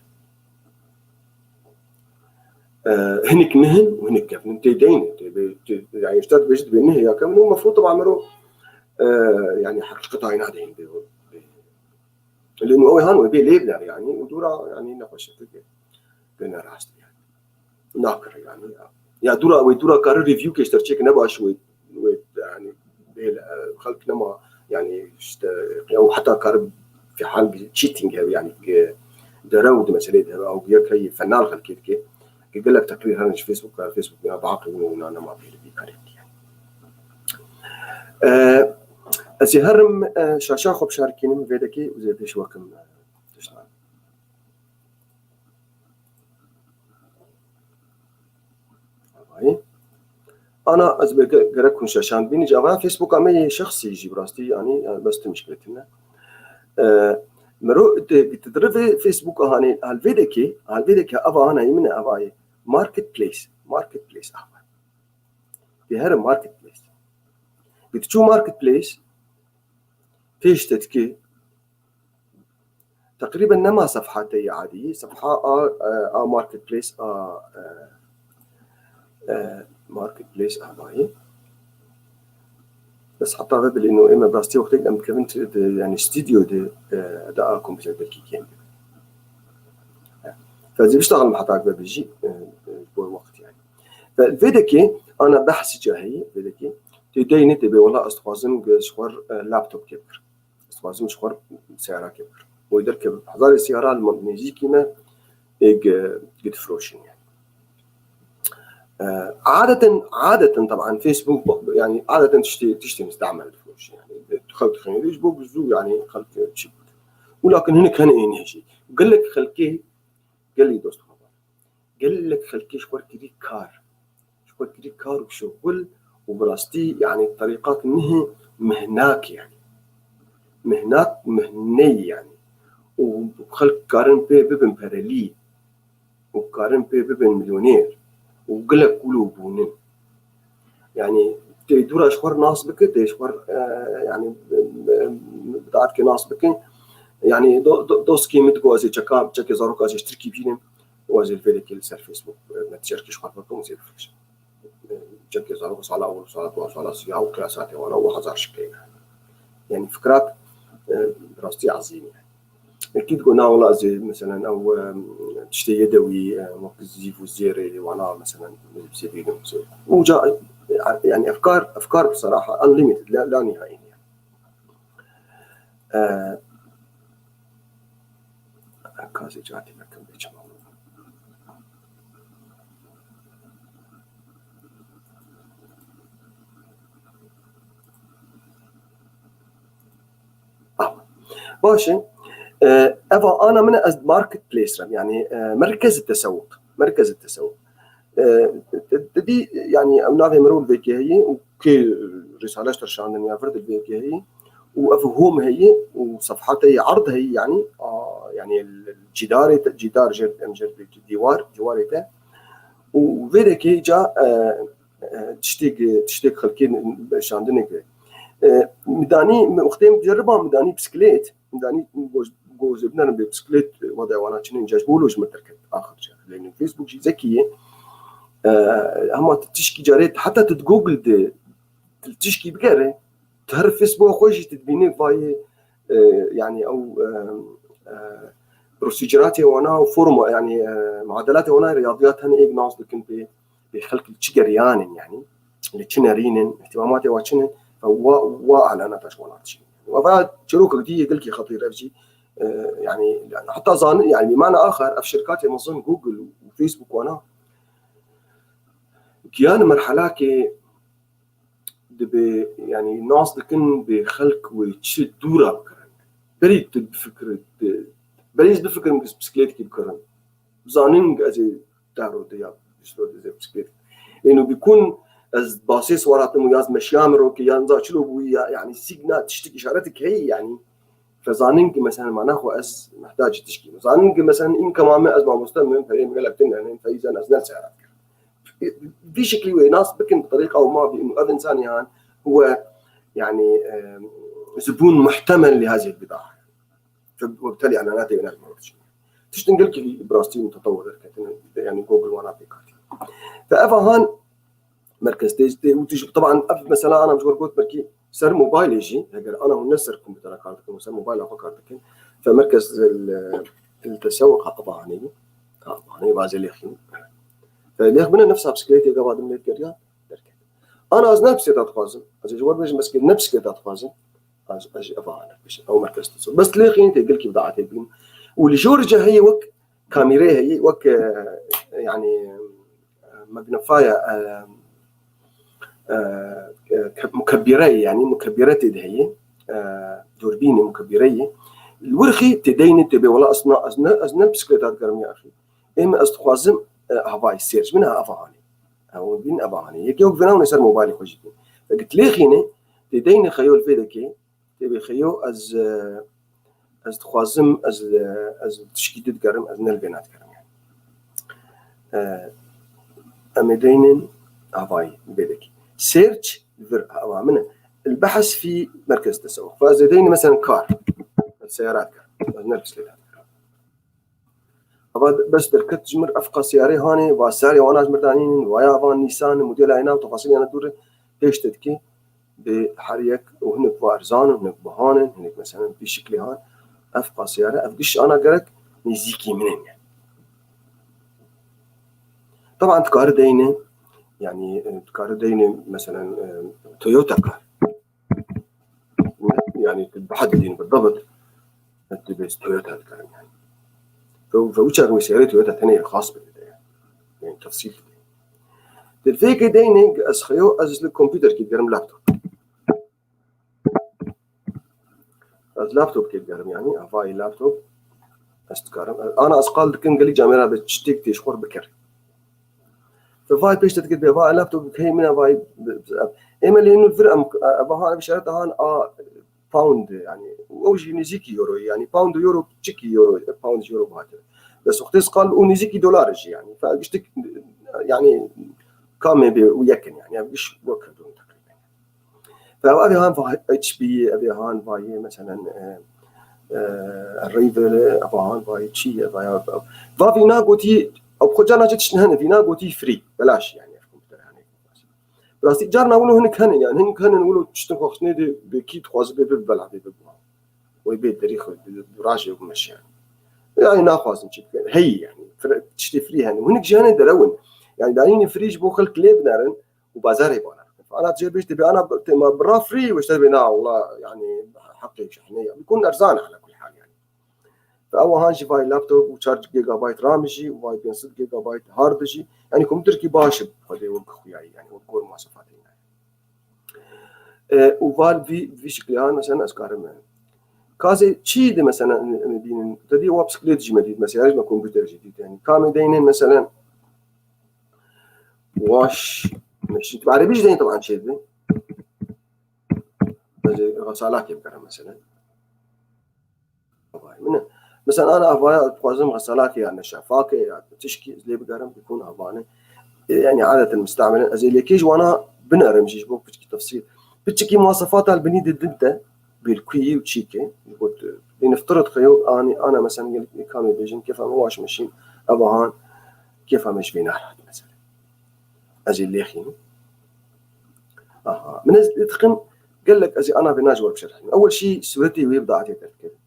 E, hinik nihin û hinik kevin. Tê deyne, tê be, tê, yani işte dibêjit be nihe ya kevin û mefrû taban mero, e, yani heqîqeta ayna deyin be, be. Lê nu ew han wê bê lê biner yani û dûra yani nexweşik bike. Gene rast yani. Nakir yani ya. Ya dûra wê dûra kari review ke ji derçêk ne baş wê, wê yani bê, e, xelk nema yani işte ew heta kari fi hal cheating hev yani ke dere û di meselê de ew yek heye fenal xelkê dike. Ke gelek teqrîr herin ji Facebook kar Facebook ya baqî û na nema bê bi karê dike. E, ez ê herim, e, şaşa xwe bişarikînim vê dekê û zê pêş wekim, e, tiştan. Ana ez bê ge-, gerek hûn şaşan bînî. Cava Facebooka me yê şexsî jî bi rastî, yanî, yanî bes tu mişkilê tune. E, mero, tu, tu dirivê Facebooka hanê, hal vê dekê, hal vê dekê ava hana yê min e, ava yê. Marketplace, marketplace, ah. Tê here marketplace. Bi tu çû marketplace, pêş te dikê, teqrîben nema sefha te yê adî, sefha a, a, a marketplace a, e, e, marketplace a bayê. Bes heta ve bilê, no, ême bi rastî wextêk em dikevin, yanî stûdyo de, e, de a kompîter belkî kêm. Fezî biştaxim heta ve bijî, e, e, bo wext yanî. Ve vê dekê ana behsî ca heyî, vê dekê. Tê deynê tê bê wela ez dixwazim ji xwe, e, laptop kê bikir. Ez dixwazim ji xwe seyara kê bikir. Wê derkevim hezarê seyara li nêzîkî me ê gi-, gi difroşin yani. E, adeten, adeten taban Facebook, yani adeten tiştê, tiştê mistemel difroşin yani. Xelk dixwîne ji bo ku zû yani xelk çi bike. Û lakin hinek hene ê nehê jî. Gelek xelkê, gelî dost xwe. Gelek xelkê ji xwe kirî kar. Ji xwe kirî kar û şixul û bi rastî, yanî, terîqat nihê mihnak, yanî. Mihnak, mihneyî, yanî. Û xelk karin pê bibin perelî. Û karin pê bibin milyonêr. Û gelek wilo bûnin. Yanî, tê dûra ji xwe nas bike, tê ji xwe, e, yanî, e, e, bidatke nas bike. Yanî, do-, do-, doskê min digot, ez ê çeka, çekê zaroka ez ê ji Tirkî bînim. Û ez ê li vê dekê li ser Facebook, e, me tiştekî ji xwe bikim û zê bifreşim. E, çekê zarok sala û sala dua sala siya û klasatê wana û hezar şikeyne. Yanî, fikrat, e, bi rastî ezîm e. Ekî digot, na wela ez ê, meselen, ew, e, tiştê yedewî, e, wek zîv û zêrê, wana, meselen, sê bînim, sê. Û ca, e, yani, efkar, efkar bi seraha, unlimited, la, la nihayî. E, kasê cahatî mekim bê çima. Ah, baş e. E, eva ana min e, ez marketplace re, yani, e, merkez tesewuq. Merkez tesewuq. E, te, te dî, yani, ew navê mirov li vê kê heyî û kê risale ji te şandin ya vir di vê kê heyî û ev hom heyî û sefhate yê erd heyî, yani, a, yani, cîdarê te, cîdar jêr, em jêr dîwar, dîwarê te û vê dekê ca, e, e, tiştêk, tiştêk xelkê şandinê ke. E, midanî, wextê em ceriba midanî bisiklet, midanî go-, go-, binarin bê bisiklet, wada wana çinin, ca ji bo lo ji min derket, axir ca. Lê Facebook jî zekî ye. E, hema tu tişkî carê, heta tu di Google de, tu tişkî bigere, tu her Facebook xwe jî tu dibînî vayê, e, yani ew, e, e, prosedûratê wana û forma, yani, e, muadelatê wana riyadiyat hene êk nas dikin pê, pê xelk li çi geriyan in, yani, li çi nerîn in, îhtîmamatê wa çi ne, wa, wa alana taş wana dişîn. Wa va çirokek dî yê gelkî xetîr ev jî, e, yani, yani, heta zanin, yani, mana axir ev şirkatê mezin Google û Facebook wana giyan merhelakê dibe, yani, nas dikin bê xelk wê çi dûra bikirin. Berî tu bifikir, berî ez bifikirim ku ez bisikletîkî bikirim. Zanin ez ê deh rode ya bîst rode ez ê bisikletî. Êno bikun ez basê siwar hatim û ya ez meşiya mirokê, ya niza çilo bûyî ya, yani, sîgna tiştik, îşaretik heyî, yani. Fe zanin ki, mesela, mana xwe ez mehtacî tişkî. Zanin ki, mesela, înkema me ez mamoste me, perê me gelek tune, yani, feyzen ez ne seyara dikirim. Vî şeklî wê nas bikin bi terîqa û ma bî, ev însanî han we, yani, e, zibûn muhtemel li hazê bida. Fe, we bi telî ananatê wê ne bi tiştin gelkî bi rastî mutetewir derketine, yani, Google wana pêk hatî. Fe ev han merkez tê, tê û tij, taban ev mesela ana ji we got belkî ser mobaylê jî, eger ana hûn ne ser komputera kar dikin, ser mobayla xwe kar dikin, fe merkez li, li tesewiqa ev hanê, ha, ev hanê bazê lêxîn. Fe lêx bine nefsa bisikletê gava din lêt geriya derket. Ana ez ne bisikleta dixwazim, ez ê ji we bêjim bes ne bisikleta dixwazim, ez, ez ji ev hanê bêjim, ew merkez tesewiq. Bes lêxîn tê gelkî bidaetê bîn. Û li jor ca heye wek kamîrê heyî, wek, e, yani, e, magnifaya, e, e, e, ke-, mukebîreyê, yanî mukebîre tê de heye, e, dûrbînê mukebîreyê. Li wir xî tê deyne tê bê wela ez na, ez ne, ez ne bisikleta dikarim ya axî. Ê min ez dixwazim, e, havayî sêr ji min ha eva hanê. Ew bîn eva hanê. Yekê wek vêna hûn ê ser mobaylê xwe jî bîn. Veke tilêxîne, tê deyne xeyo li vê dekê, tê bê xeyo ez, e, ez dixwazim, ez, e, ez tişkî dî dikarim, ez ne li vêna dikarim yani. E, em ê deynin havayî li vê dekê. Search li vir eva min e. El behs fî merkez tesewwuf. Fa ez ê deynin mesela kar. Ez seyara dikarim. Ez ne li bisikleta dikarim. Ava bes derket ji mir ev qasiyarê hanê, va serê wana ji mir danînin, vaya van nîsan, modela êna, tefasîl yana dûr pêş te dikê. Bi her yek û hinek va erzan in, hinek bihan in, hinek mesela bi şiklê han. Ev qasiyare, ev giş ana gerek nêzîkî min in yani. Taban dikare deyne, yani, e, dikare deyne mesela, e, Toyota kar. Yani, tu bi hedd dîn bi dabit, tu bê Toyota dikarin yani. Ve, ve uçak ve seyre Toyota tenê xas bide yani. Yani, tefsîl bide. Di vê ke deyne ez xeyo, ez li kompûterkî digerim laptop. Ez laptop kê digerim yani, havayî laptop. Ez dikarim. Ana ez qal dikim gelî camêra de çitik tê ji xwe bikir. Te vay pêş te dikir bê, vay laptop hey min e, vay bi-, bi-, ê me lê nu vir em, e, e, baha ev şereta han a pound yani. Ew jî nêzîkî euro yani. Pound û euro çikî euro, e, pound ji euro bahatir. Bes wextê ez qal û nêzîkî dolar jî yani. Fe giştik yani kamê bê û yekin yani. Ev giş wek hebûn teqrîben. Fe ev, ev han va H P, ev han va yê, meselen, e, e, Rival, ev han va yê çi, ev ya, va vîna gotî, ev xwe carna çi tiştin hene, vîna gotî free, belaş yani, ev kompûter hene. Rastî carna wilo hinek hene yani, hinek hene wilo tiştin xwe xistine de, belkî dixwaze bê, bê bela, bê, bê bela. Wê bê derî xwe, bê, bê rajê bimeşe yani. Yani naxwazin çi bikin, hey yani, fre-, tiştê free hene. Hinek jî hene derewin. Yani danînê free ji bo xelk lê binerin, û bazarê bana. Ana tu jê bêj, dibê ana bi-, tema bira free, û işte dibê na, wala, yani, heqê şehne ya. Bikun erzan ala kul hal yani. Ve ew han jî vay laptop û çar gigabayt RAM jî, û vay pênc sed gigabayt hard jî. Yani, kompûterkî baş e, xwedê wek xuyayî, yani, wek gor muwasefatê yani. E, û val vî, vî şikliyan, mesela, ez karim, e, kazê çi de, mesela, em, em dînin, te dî wa bisiklet jî me dît, mesela, jî me kompûter jî dît, yani, kamê deynin, mesela, Waş meşîn. Bi erebî jî deyên taban çê dibe. Ez ê xesalakê bikarim mesela. Havayê min e. Mesela ana havaya dixwazim xesalakê ya neşefakê ya tişkî ez lê bikarim bikun havane. E, yani adeten mistamelen ez ê lêkê ji wana binerim jî ji bo piçkî tefsîl. Piçkî muwasefata li binî didin te. Bilkuyî û çîkê. Got, e, dê niftirit xeyo anî ana mesela gelek kamê bêjin kefa min waş meşîn. Eva han kefa min ji vê nahat mesela. Ez ê lêxînim. Aha. Min ez lê diqim gelek ez ê ana vê naji wer bişerhînim. Ewel şî sûretê wê bi daetê derdikevin.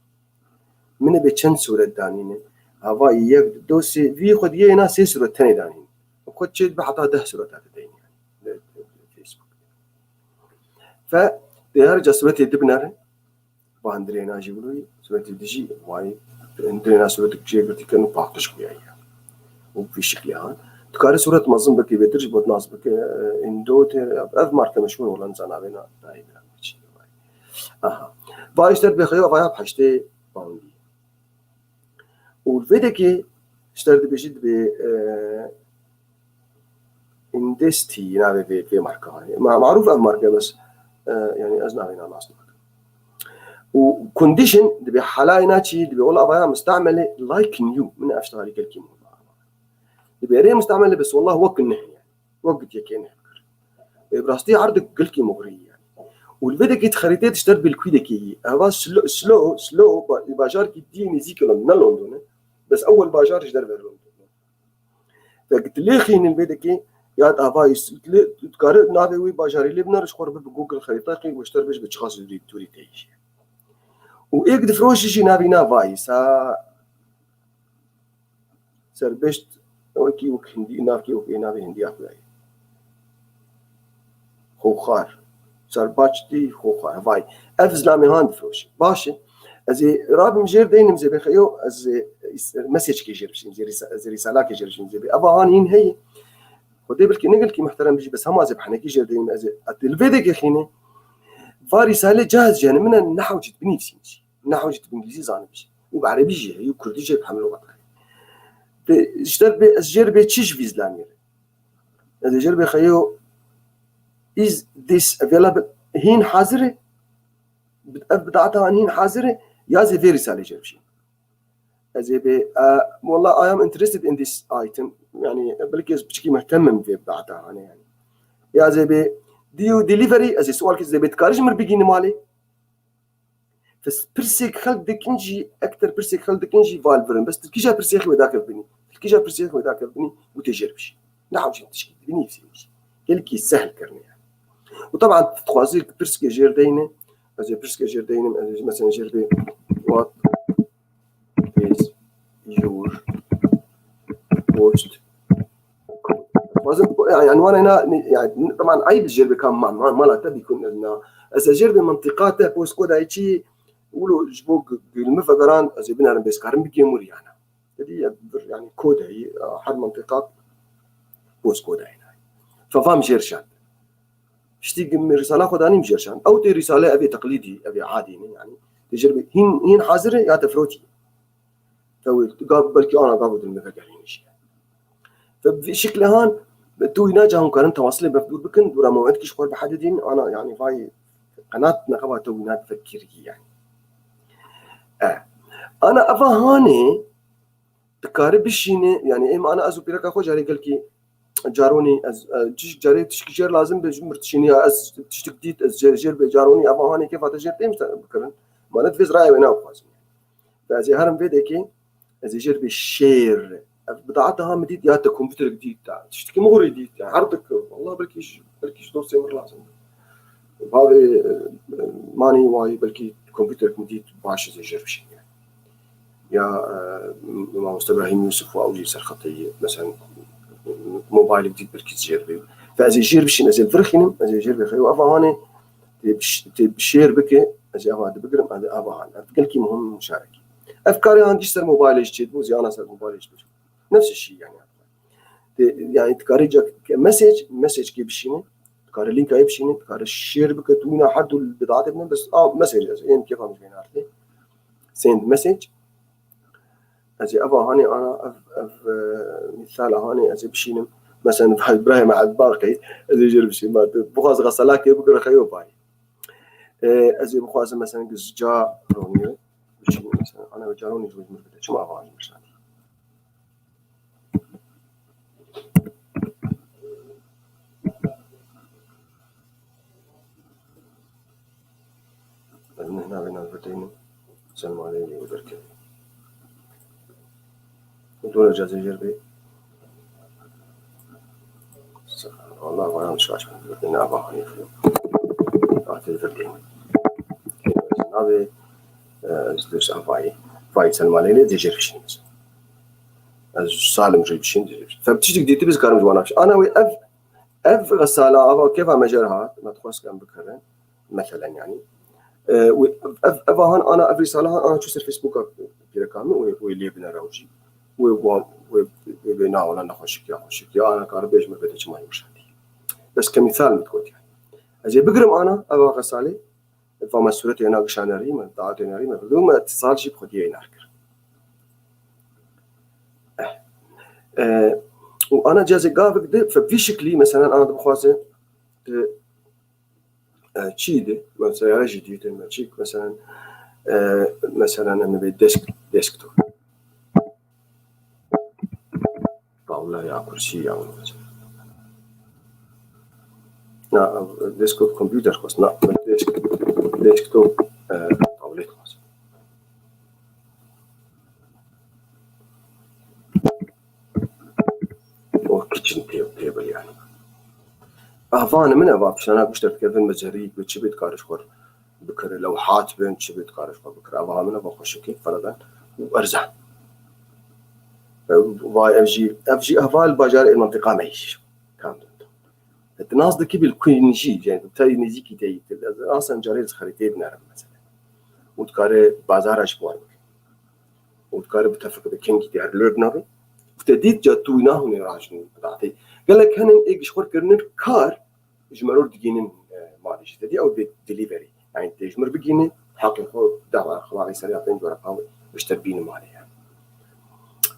Min ê bê çend sûret danîne. Hava yek, du, sê, vî xwediyê na sê sûret tenê danîne. Xwe çê dibe heta deh sûret hate deyne yani. Li, li, li Facebook. Fe dê her ca sûretê dibinere. Ba hundirê na jî wilo yî, sûretê dijî, wayî, hundirê na sûretik jê girtî kirin û paqij xuya ye. Û vî şiklê han. Dikare sûret mezin bike, bêtir ji bo nas bike, e, Indo tê, ev marke meşhur olan zanavê na, dayê bira çi. Aha. Va îşter bêxeyo vaya heştê poundî. Û vê dekê îşter dibêjî dibê, e, Indesti navê vê, vê marka heye. Ma-, marûf ev marka bes, e, yani ez navê na nas nakim. Û condition dibê halayê na çi, dibê wela avaya mistemelê like new. Min ev ştehalî gelkî mû. Dibê erê mistemelê bes wela wek ne yani. Wek gitiyekê ne kir. E, bi rastî erdik gelkî muxrî yani. Û li vê dekî xerîtê dişter bilkû dekî. Eva slo-, slow, slow, ba-, bajarkî dî nêzîkî London, ne London e. Bes ewel bajar ji derve London. Vek dilêxînin vê dekê ya davayî s-, dilê, tu dikare navê wî bajarî lê binere ji xwe re bi Google xerîtayê qî weşter bêj bi çiqas dûrî, dûrî tê jî. Û êk difroşî jî navî navayî sa serbest wekî wek hindî, navkî wek ê navê hindiya xwe ye. Xoxar. Serbaçtî xoxar. Vay. Ev zilamê han difroşî. Baş e. Ez ê rabim jêr deynim zê bêxeyo, ez ê, ê, mesajkê jêr bişînim, zê rîsa-, zê rîsalakê jêr bişînim zê bê. Eva han hîn heye. Dê belkî ne gelkî muhterem bijî, bes hema ez ê bi henekî jêr deynim, ez ê, ez ê li vê de gexîne. Va rîsale caz jene min e, nehw jî binivîsîn jî. Nehw jî bi îngilîzî zanim jî. Û bi erebî jî heye, û kurdî jî bi hemû lûxat heye. Dê, ji te bê, ez jêr bê çi ji vî zilamî re? Ez ê jêr bê xeyo, is this available? Hîn hazir e? Bi-, ev bidaeta han hîn hazir e? Ya ez ê vê rîsalê jêr bişînim? Ez ê bê, e, wallah, I am interested in this item. Yani, belkî ez piçekî muhtem im vê bidaeta hanê, yani. Ya ez ê bê, do you delivery? Ez ê sual kir, ez ê bê, dikarî ji min bigînî malê? Pis-, pirsêk xelk dikin jî, ektir pirsêk xelk dikin jî val birin. Bes tu kîja pirsêk wê dakev binî. Tu kîja pirsêk wê dakev binî û tê jêr bişî. Ne hewcîn tişkî dibînî, vî sênî jî. Gelkî sehl kirine yani. Û taban tu dixwazî pirsêkê jêr deyne, ez ê pirsêkê jêr deynim, ez ê mesela jêr bê, what is your post? Dixwazim, yani, yani, wana ina, yani, taban eyb jêr bê ka ma-, ma-, mala te bîkun, na. Ez ê jêr bê mentiqa te, postkoda yê çi, wilo ji bo g-, g-, li min vegeran, ez ê binerim bê, ez karim bigêm wir yana. Te dî, ya, bir, yani, kod heyî, her mentiqa postkoda yê. Fevam jêr şand. Piştî min rîsala xwe danîm jêr şand. Ew tê rîsale, ev ê teqlîdî, ev ê adî ne, yani. Tê jêr bê, hîn, hîn hazir e ya te firotî? Tewil, gav, belkî ana gav û dilme vegerîne jî. Ve bi vî şiklê han, tu wîna ca hûn karin tewasilê bev dûr bikin, dûra mewedkî ji xwe bihedidîn, ana, yani, vay, qenat neqeba te wîna difekirî, yani. E, ana eva hanê, dikare bişîne, yani, êm ana ez û pîreka xwe carê gelkî caronî, ez, e, tişt-, carê tişkî jêr lazim be, ji mir dişîne ya ez tiştik dît, ez jêr, jêr be caronî, eva hanê kêfa te jêr têm bikirin. Ma ne divê ez raya wê naxwazim. Ve ez ê herim vê dekê, ez ê jêr bê şêr. Ev bidaeta ha min dît, ya te kompûterek dît, ya tiştekî min hûrê dît, ya her dik, wallah belkî ji, belkî ji dostê min lazim be. Bavê, e, manî wayî, belkî kompûterek min dît, baş ez ê jêr bişînim. Ya, e, mamoste Ibrahîm Yûsif wa ew jî ser xetê ye. Mesela, mobaylek dît belkî jêr bê. Ve ez ê jêr bişînim, ez ê virxînim, ez ê jêr bê xeyo. Eva hanê, tê biş-, tê şêr bike, ez ê ava dibigirim, ez ê ava han. Ev gelkî muhim muşarekî. Ev karê han jî ser mobaylê jî çêdibû, ziyana ser mobaylê jî çêdibû. Nefs şî yani. Tê, yani dikarê ca ke message, message kê bişîne, dikarê lînka yê bişîne, dikarê share bike, tu wîna her du bidatê bine, bes a message ez êm kêfa min ji bîn artê. Send message. Ez ê eva hanê ana, ev, ev, e, mîsala hanê ez ê bişînim. Mesela, Ibrahim Elbaqî, ez ê jêr bişînim, ma tu bixwaz xesalakê bigire xeyo bayî. E, ez ê bixwazim, mesela, gizca ronî bişînim, mesela, ana ve caronî ji min bide. Çima ava hanê bişatî? Ez nehna vê navberdeynim. Selma Leylê û derkevê. Û dora cazê jêr bê. Wallah, vayan şaş bin. Vê nava hanî. Atê virdeynim. Navê, e, ez ders avayê. Vay Selma Leylê dê jêr bişînim. Ez salim jê bişînim, dê jêr bişînim. Tabii tiştek dîtî biz karim ji wana bişînim. Ana wê ev Ev resala ava kêfa me jêr hat, me dixwest em bikirin. Meselen, yani. E, û ev, ev, eva han ana, ev risala han ana çû ser Facebooka pîreka min û, û lê binere û jî. Û wan, û, û bê na wala nexweşik ya xweşik. Ya ana kar bêj min bête çima yê mişatî. Bes ke mîsal min dikot yani. Ez ê bigirim ana, eva resalê, va me sûretê ena gişa nerî me, daetê nerî me, vildû me, etisal jî bi xwediyê ena kir. Eh. E, û ana cazê gavik de, fe vî şiklî, meselen, ana dibixwaze, di, e, çî de, me seyare jî dîtin, me çîk, meselen, e, meselen, em ê bê desk, desktop. Tavle ya kursî ya wilo. Na, desktop computer xwest, na, desk, desktop, e, tablet xwest. O kitchen ta-, table yani. Ava hanê min e, va piştana guşt derdikevin, mecerî, çi bê dikare ji xwe bikire, lewhat bin, çi bê dikare ji xwe bikire. Ava hanê min e, va xweşikê, fereden û erzan. Ev, va ev jî, ev jî heval bajarê mentiqa me jî. Kam dû. Ti nas dikî bil kuên jî, yani te nêzîkî te yî. Ez asan carê ez xeritê dinerim mesela. Û dikare bazara ji xwe bikire. Û dikare bi tefik bi kengî te her lor binare. Te dît ca tu nahûnê rajin bidatê. Gelek henin ê gişxwar kirinin kar ji meror digînin, e, malê jî. Te dî ew bê delivery. Yani tê ji mir bigînin, heqê xwe dawa xewa vê serê hatin cora paw ji ter bînin malê yani.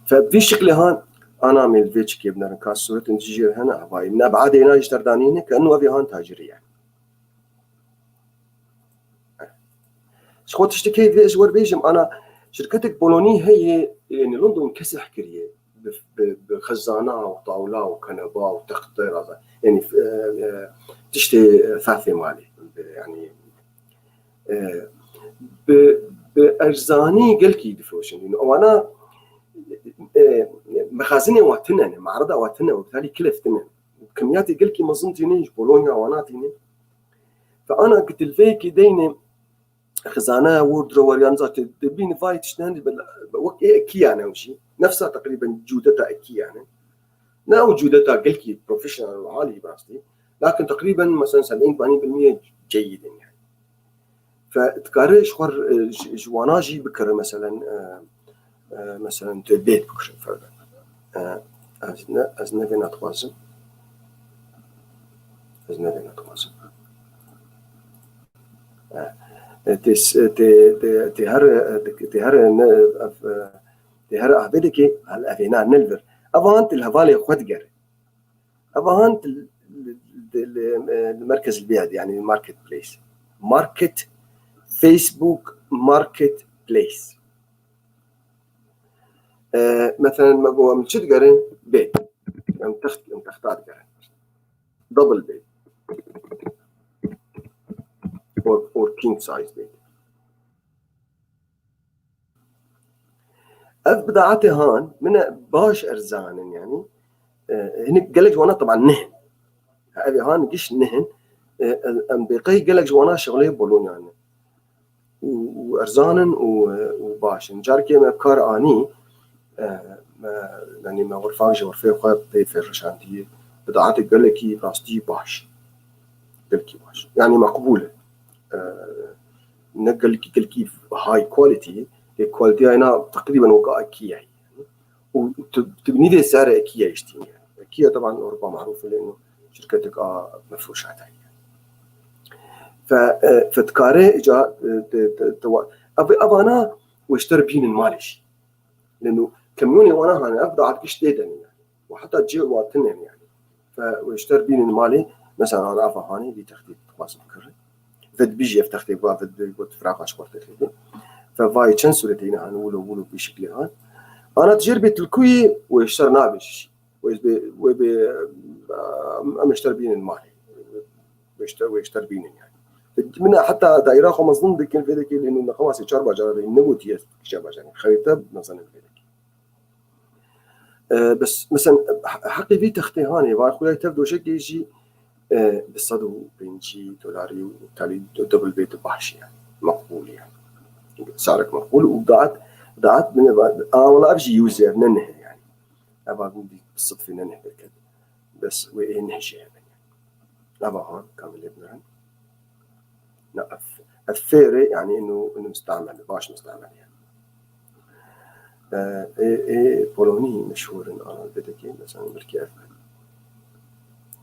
Fe vî şiklê han ana mêl vê çikê binerin ka sûretin jî jê hene havayî. Min ebadê na ji ter danîne ke enu evê han tacirî yani. Ji xwe tiştekê divê ez ji we bêjim, ana şirketek Polonî heye, ê, li London kesih kiriye. Bi, bi, bi xizana û tawla û keneba û texte raza. Yani, e, e, tiştê, e, fefê malê. Bi, yani, e, bi, bi erzanî gelkî difiroşin. Yani, ewana, e, mexazinê wa tine ne, marida wa tine, û bitalî kilef tine. Kemiyatê gelkî mezin tînin ji Polonya wana tînin. Fe ana ki dilveyekî deyne xizane û duro weriyan zaten dibîn vay tiştên di wek ê ekiyan ew jî. Nefsa teqrîben cûdeta ekiyan e. Ne ew cûdeta gelkî professional û alî bi rastî. Lakin teqrîben mesela seb'în temanîn bil mîye ceyîd in yani. Fe dikare ji xwe, e, ji, ji wana jî bikire, meselen, e, e, meselen, tu bêt bikire, ferda. E, ez ne, ez ne vê nadixwazim. Ez ne vê nadixwazim. E, e, tê s-, tê, tê, tê her, e, tê, tê her, e, ne, ev, e, tê her avê dikê, hal evê na ne li vir. Ev an til hevalê xwe digere. Ev han li, li, li, li merkez li vê, yani marketplace. Market, Facebook Marketplace. E, mesela me got em çi digerin? Bed. Em text, em texta digerin. Double bed. Or, or king size bed. Ev bidaetê han min e baş erzan in, yani, e, hinek gelek ji wana teban nihin. Ev ê han giş nihin. E, em bêqey gelek ji wana şixulê Bologna ne. Û, û erzan in û, e, û baş in. Carkê me bi kar anî, e, me, yani me xurfak ji xurfê xwe pê fêrşandî. Bidaetê gelekî rastî baş. Gelkî baş. Yani meqbûl e. E, ne gelkî, gelkî high quality, lê quality ena teqrîben weka ekiye. Û tu, tu binî vê ser ekiye iştî. Ekiye teban Ewropa maruf e, lê şirketek a mefrûşat heye. Fe, e, fe dikare îca, e, te, te, te wa-, ev, evana weşter bînin malê jî. Leno kemyonê wana hane, ev daat giş tê de ne yani. Û heta cê wa tine ne yani. Fe weşter bînin malê, mesela ana ava hane, vî textê dixwazin bikirin. Ve dibî jî ev textê va, ve dibî got firaqa ji xwe textê. Fe vayê çend sûretê yine hane, wilo, wilo vî şiklê han. Ana dijêr bê tilkuyê, weşter nabe jî. Wê bê, wê bê, em, em weşter bînin malê. Weşter, weşter bînin yani. Min heta daîra xwe mezin dikin vê dekê, lê nû nexema sê çar bacara de negotiye kişa bajarê. Xerîte mezin vê dekê. E, bes, mesela, he-, heqê vî textê hanê, var xuya tev doşekê jî, e, bi sed û pêncî dolarî û talî double bê tu baş yani. Meqbûl yani. Sarek meqbûl û daat, daat min va, a, wala ev jî user ne neh yani. Eva min dî bi sidfê ne neh derket. Bes wê ê neh jî hebe. Eva han, kamilê binerin. Na, ev, ev fêrê, yani, inu, inu mistamel, baş mistamel, yani. E, ê, ê, Polonî meşhûr in, ana, vedekê, mesela, belkî ev,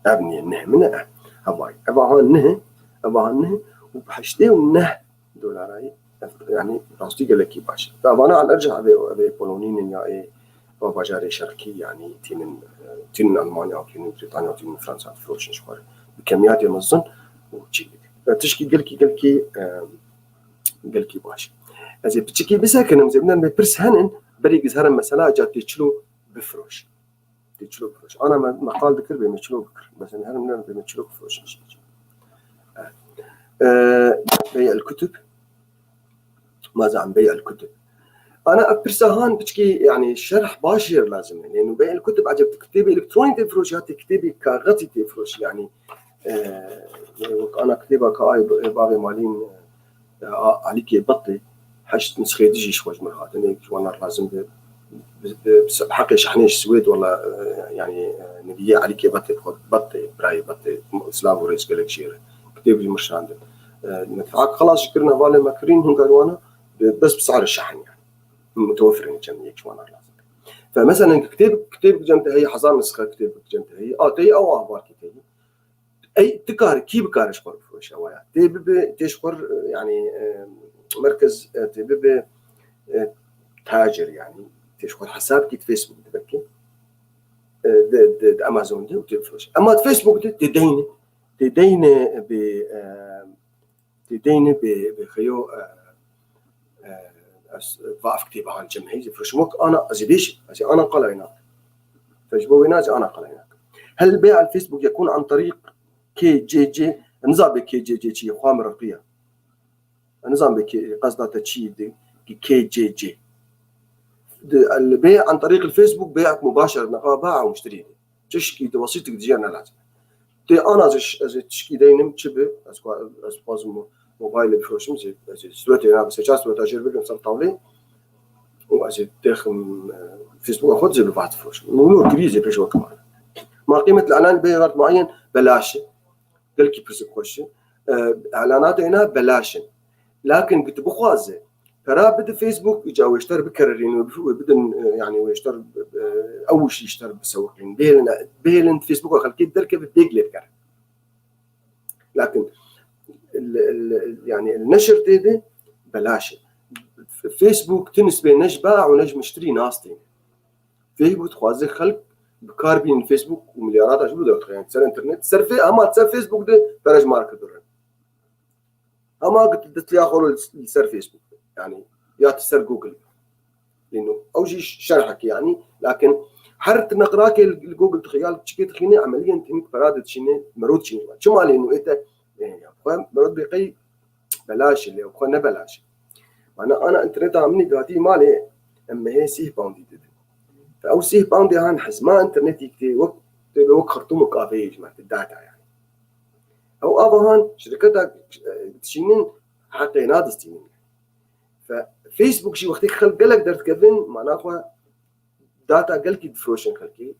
ev niye, neh min e, hevay. Eva han neh, eva han neh, û bi heştê û neh dolarayî, yani rastî gelekî baş. Ve vana al ercih evê, evê Polonî ne ya ê va bajarê şerqî, yani tînin, e, tînin Almanya, tînin Brîtanya, tînin Fransa difiroşin ji xwe re. Bi kemiyatê mezin û çî dike. Ve tişkî gelkî, gelkî, e, gelkî baş. Ez ê piçikî bisekinim, zê binden bê pirs henin, berî giz herin mesela ca tê çilo bifiroş. Tê çilo bifiroş. Ana me, me qal dikir bê me çilo bikir. Mesela her min bê me çilo bifiroş. Ee, bey el kutub. Maza an bey el kutub. Ana ev pirsa han piçkî, yani şerh baş jêr lazim e. Yani bey el kutub acaba kitêbê elektronî tê firoş ya tê kitêbê kaxizî tê firoş yani. Ee, yani wek ana kitêba ka ay bavê malîn, e, a-, alîkê betê, heşt nisxê dijî ji xwe ji mir hatin. Ê, ji wana lazim bi, bi, bi, bi heqê şehnê ji Swêd wala, e, yani, e, niviyê alîkê betê, xwe betê, birayê betê, silav û rêz gelek jêr e. Kitêb ji mir şandin. E, medfeak xelas ji kirina valê me kirîn, hinga ji wana, bi, bes bi sare şehn yani. Mutewefir in cem yek ji wana lazim. Fe meselen kitêb, kitêb cem te heyî, hezar nisxe kitêb cem te heyî, a te yî ew ahbarkî te yî. Ey, tu kar, kî bikare ji xwe bifroşe waya? Tê bibe, tê ji xwe, yanî, e, merkez, e, tê bibe, e, tacir, yanî, tê ji xwe hesab kî di Facebook de belkî, e, di, di, di Amazon de û tê bifroşe. Ema di Facebook de tê deyne, tê deyne bi, e, tê deyne bi, bi xeyo, e, e, ez va ev kitêba han cem heyî, zî bifroşim wek ana, ez ê bêjim, ez ê ana qala wê nakim. Fe ji bo wê nakim, ez ê ana qala wê nakim. هل بيع الفيسبوك يكون عن طريق K C C, nizam bê K C C çi ye, xwe miriqiya. Nizam bê K-, qesda te çi ye, K C C. Di, el bê an tariq el Facebook bey'ek mubaşer, neqa ba û muşterî de. Çişkî de wesîtik dijiya ne lazim. Tê ana ez, ez tişkî deynim çi bi, ez xwe, ez xwazim mo-, mobaylê bifroşim, ez, ez suretê na, se çar sureta jêr bigirim ser tavlê. Û ez dêxim, e, Facebooka xwe dizê bi vat bifroşim. Nû nû kirî zê pêş wek mane. Ma qîmet el elan bê gert muayyen belaş e. Gelkî pirsik xweş e. E, elanatê êna belaş in. Lakin git bixwaze pera bide Facebook, îca wê ji te re bikererîn, wê bidin, e, yanî wê ji te re, e, ew jî ji te re bisewiqîn. Bihêlin, bihêlin Facebooka xelkê derkeve bêg lê bikere. Lakin li, li, yanî li neşir tê de belaş e. Facebook tu nisbê ne ji ba û ne ji miştirî nas tê. Facebook dixwaze xelk bi kar bînin Facebook û milyarata ji bo derdixe. Yani ser internet, ser fe-, hema ser Facebook de pere ji mar kirdin. Hema git ditiya xwe li, li ser Facebook de. Yani ya ti ser Google. Lêno ew jî şerhekê yani. Lakin her ti neqrakê li, li Google dixî, ya li çikê dixîne, emeliyen hinek pera didişîne, mero dişîne. Çima lêno ê te, e, ya xwe mero dibê qey belaş e, lê xwe ne belaş e. Mana ana interneta min ê dihatî malê, em mehê sîh poundî didin. Fe ew sîh poundê han hizma internetî tê wek, tê wek xirtûm û kafeyê ji me, data yani. Ew ava han şirketa, e, dişînin heqê nadistînin. Fe Facebook jî wextê xelk gelek derdikevin, mana xwe data gelkî difroşin xelkê,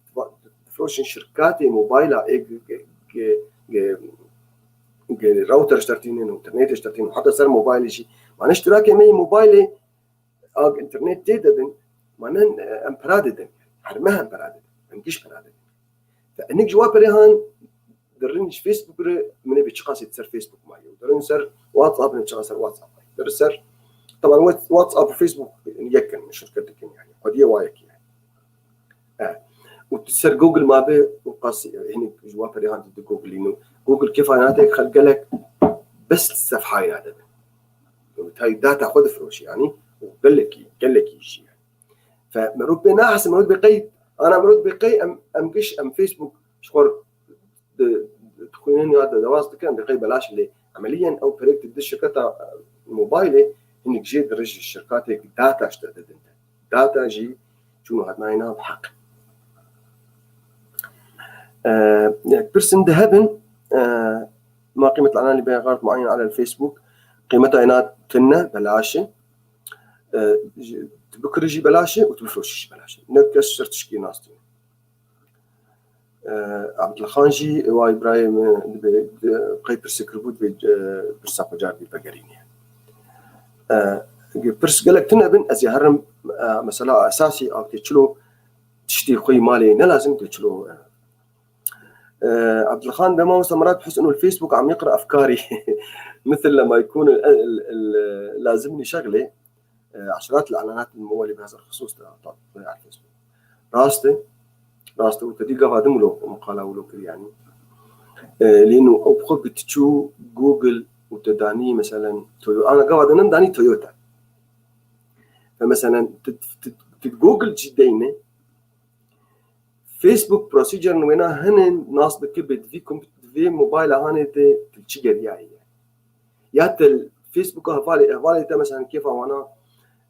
difroşin şirkatê mobayla ê ge-, ge-, ge-, ge-, ge-, router ji dertînin û internetê ji dertînin, heta ser mobaylê jî. Mane iştirakê me yê mobaylê a internet tê de bin, mane, e, em pera didin. Her meh em pera didin. Em giş pera didin. Fe hinek ji wa perê han dirin ji Facebook re, min ê bê çiqasê ser Facebook mayî. Dirin ser WhatsApp, min ê çiqas ser WhatsApp mayî. Dirin ser, taban Whats-, WhatsApp û Facebook yek in, şirket dikin yani. Xwediyê wa yekî yani. E, û tu ser Google ma be, û qas, e, hinek ji wa perê han di Google îno. Google kêfa nate xelk gelek bes sefhayê nade bin. Û tayî data xwe difroşî yani. Û gelekî, gelekî jî yani. Fe merov pê nahese, merov bê qey, ana merov bê qey em, em giş, em Facebook ji xwe di, dixwînin ya de dewaz dikin, em bê qey belaş lê emeliyen ew perek di, di şirketa, e, mobaylê hinek jê di rij şirkatê data ji te didin te. Data jî çûn û hatina yê nav heq. E, pirsên di hebin, e, ma qîmet elanî bê gert muayyen ala Facebook, qîmeta yê na tune belaş e. E, ji, tu bikirî jî belaş e û tu bifroşî jî belaş e. Ne kes ser tişkî nas tîne. E, Abdulxan jî, wa Îbrahîm, e, dibê, e, qey pirsê kiribû, dibê, e, pirsa xwe car dî vegerîne. E, pirs gelek tune bin, ez ê herim, e, mesela esasî, a, tê çilo tiştê xwe yê malê ne lazim tê çilo, e, E, Abdulxan, بما مستمرات بحس إنه الفيسبوك عم يقرأ أفكاري. مثل لما يكون ال-، ال-، ال-، لازمني شغلة، e, عشرات الإعلانات الممولة بهذا الخصوص تطلع على الفيسبوك. Rast e, rast e, û te dî gava din wilo muqala wilo kir yani. E, lêno ew bi xwe bi tu çû Google û te danî, meselen, Toyo-, ana gava din em danî Toyota. Fe meselen, tu, tu, tu Google jî deyne, Facebook procedure wêna hene nas dike bê di vî komp-, di vê mobayla hanê de til çi geriyayê ye. Ya til Facebooka hevalê, hevalê te mesela kêfa wana,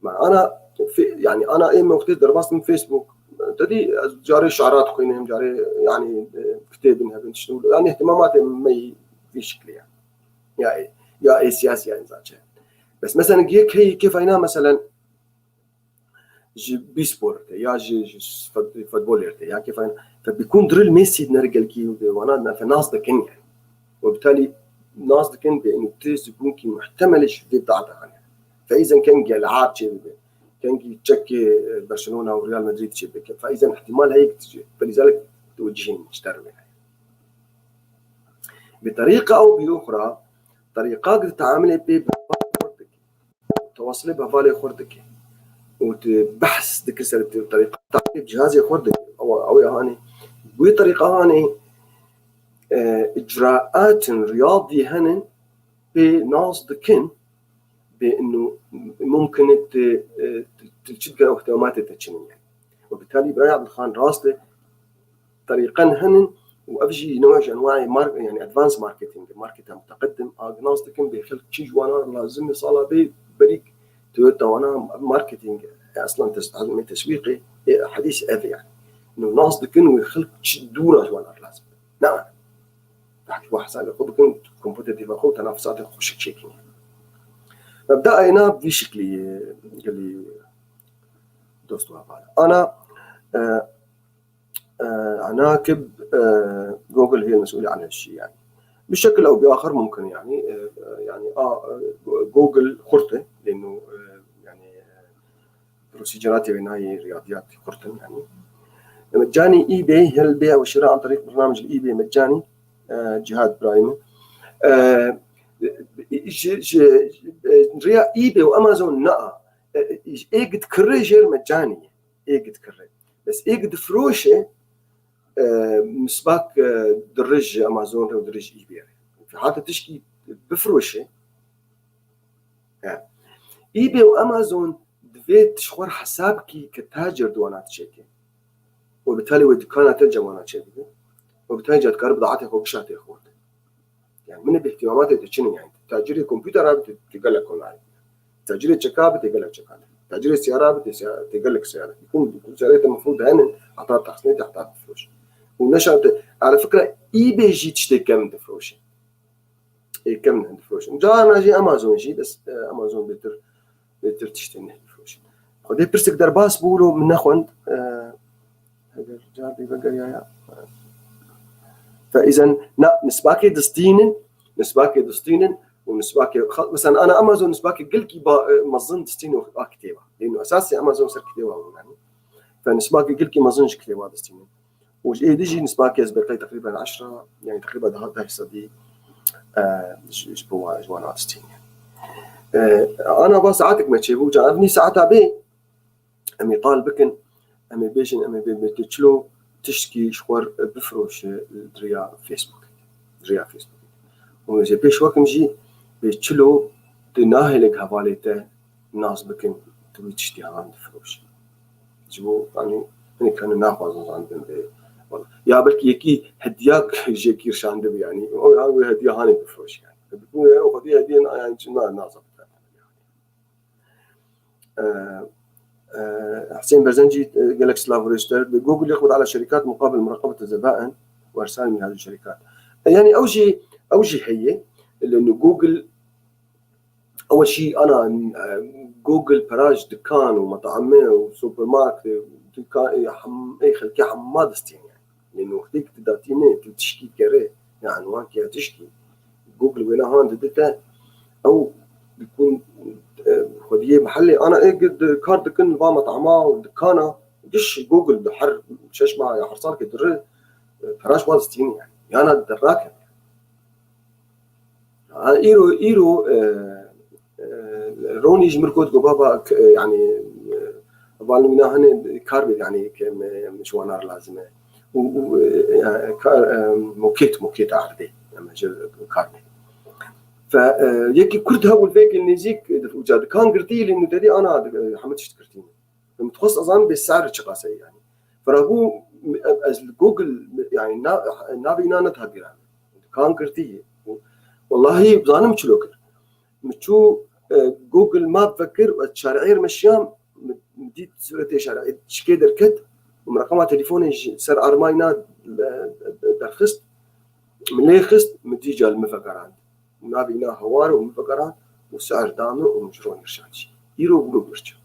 ma ana fe-, yani ana ê me wextê derbas min Facebook. Te dî ez carê şara dixwînim, carê yani, e, kitêbin hebin tiştin. Yani ihtimamatê me yî vî şiklî ye. Ya ê, ya ê siyasî ya zaten. Bes mesela yek heyî kêfa yena mesela ji bîspor te ya ji, ji fut-, futbolê te ya kêfa, fe bikun diril Messi nere gelkî û de wana ne fe nas dikin yani. Ve bitalî nas dikin be inu tê zibûnkî muhtemel ji vê data hane. Fe îzen ken gel har çê bibe. kengî çekê, e, Barcelona û Real Madrid çê bike. Fe îzen ihtimal heye ki tijî. Felîzalik tu cihên ji te re wê heye. Bi terîqa ew bi uxra, terîqa ki teamilê pê bi hevalê xwe dike. Tewasilê bi hevalê xwe dike. Û tu behs dike ser tu terîqa teamilê bi cihazê xwe dike. Ew, ew ê hanê. Wê terîqa hanê, e, icraatên riyadî henin pê nas dikin. Bê inu mumkin e tu, e, tu, tu çi dikin ew ihtimamatê te çi ne yani. Û bitalî Îbrahîm Ebdulxan rast e, terîqen henin û ev jî newê ji enwayê mar-, yani advanced marketing, marketa muteqedim, a nas dikin bê xelk çi ji wana lazim e sala bê berîk Toyota wana marketing, e, eslan tes-, hizmê teswîqê, e, hedîs ev e yani. Nu nas dikin wê xelk çi dûra ji wana lazim e. Ne. Belkî wa hesabê xwe bikin, kompetîtîfa xwe û tenafusatê xwe xweşik çêkin. Mebda ena bi vî şiklî ye, gelî dost û heval. Ana, e, e, ana ki, e, Google hiye mesûlî an her şey yani. Bi şekil ew bi axir mumkin yani, e, e, yani a, e, Google xurt e, lêno, e, yani, e, Prosedîratê wê nayê riyadiyat xurt in, yanî. Meccanî eBay, hel bê ew şira an terîq bernamej li eBay meccanî, e, Cihad Prime. E, ji, ji, e, riya eBay û Amazon na, e, ê gidkirê jêr meccanî ye. Ê gidkirê. Bes ê gidifroşe, e, misbak, e, dirij Amazon re û dirij eBay re. Hata tişkî bifroşe, He. eBay û Amazon divê tu ji xwe re hesab kî ke tacir di wana diçêke. Û bi talê wê dukana te cem wana çêbibe. Û bi talê ca dikare bidaetê xwe bişate xwe. Yani min ê bi ihtimamatê tu çi ne yani. Tacirê kompûtera bi tu, tu gelek kolayî. Tacirê çeka bi tu gelek çeka. Tacirê siyara bi tu siya-, tu gelek siyara. Kun, kun siyarê te mefrûd hene, heta taxsînê te heta bifroş. Û neşan te, ala fikra eBay jî tiştê kevin difroşe. Ê kevin difroşin. Carna jî Amazon jî, bes, e, Amazon bêtir, bêtir tiştê neh difroşin. Xwedê pirsek derbas bû, lo min nexwend. E, eger car bê vegeriyaya. Fe îzen, na, nisbakê distînin, nisbakê distînin û nisbakê, xa-, mesela ana Amazon nisbakê gelkî ba, e, mezin distînin û a kitêba. Lêno esasê Amazon ser kitêba bû yani. Fe nisbakê gelkî mezin ji kitêba distînin. û ji êdî jî nisbakê ez berqey teqrîben eşra, yani teqrîben daha deh sedî, e, ji, ji bo wa, ji wan hatistîne. E, ana va saetek me çêbû, ca ev nî saeta bê, em ê qal bikin, em ê bêjin, em ê bê, bê tu çilo tiştkî ji xwe bifroşe di riya Facebook, di riya Facebook. Û ez ê pêş wekim jî bê çilo tu nahêlek hevalê te nas bikin, tu wî tiştî helan difiroşî. Ji bo, yanî, hinek hene naxwazin zandin vê. Ya belkî yekî hediya jê kîr şandibi, yanî. O ya wê hediya hanê bifroşî, yanî. Bi ku ya o hediya, hediya na, yanî, çi na, nazan. Ee, e, Hüseyin Berzenci, e, gelek silav û rêz te. Google يقبض على شركات مقابل مراقبة الزبائن وإرسال من هذه الشركات. E, yanî ew jî, ew jî heye. Li Google Ew şî ana, e, Google peraj dikan û metame û supermarket, dikan, e, hem, ê xelkê hema distîne yani. Lê wextê ki tu datîne, tu tişkî kerê, ya enwankê ya tişkî, Google wêna han didite, ew dikun, e, xwediyê mehellê, ana ê gi-, di-, kar dikin va metama û dikana, giş Google di her şeş meha ya her salkê dire, e, peraj wa distîne yani. Yana dernakin. Ha, îro, îro, e, e, Ronî ji mir got, got, baba, k-, e, yanî, e, van wîna hene kar bê, yanî, ke me, me ji wana re lazim e. Û, û, e, e, kar, e, mokêt, mokêt erdê, em ji kar bê. Fe, e, yekî Kurd hebû vê nêzîk, e, uca dikan girtî, lê nû derî ana, e, hemû tişt girtî. Min dixwest ez zanim bê ser çiqas e yani. Ferabû ez li Google yani na-, navê îna nediha bîra min. Kan girtî. Wellahî zanim çilo kir. Min çû, e, Google Map vekir û ez çareyê re meşiyam, min, min dît suretê şareyê çikê derket û min reqema telefonê ji ser arma îna, e, derxist. Min lê xist, min dî ca li min vegerand. Navê îna hewar û min vegeran û sier da min û min ji ronî rişand jî. Îro bû birçe.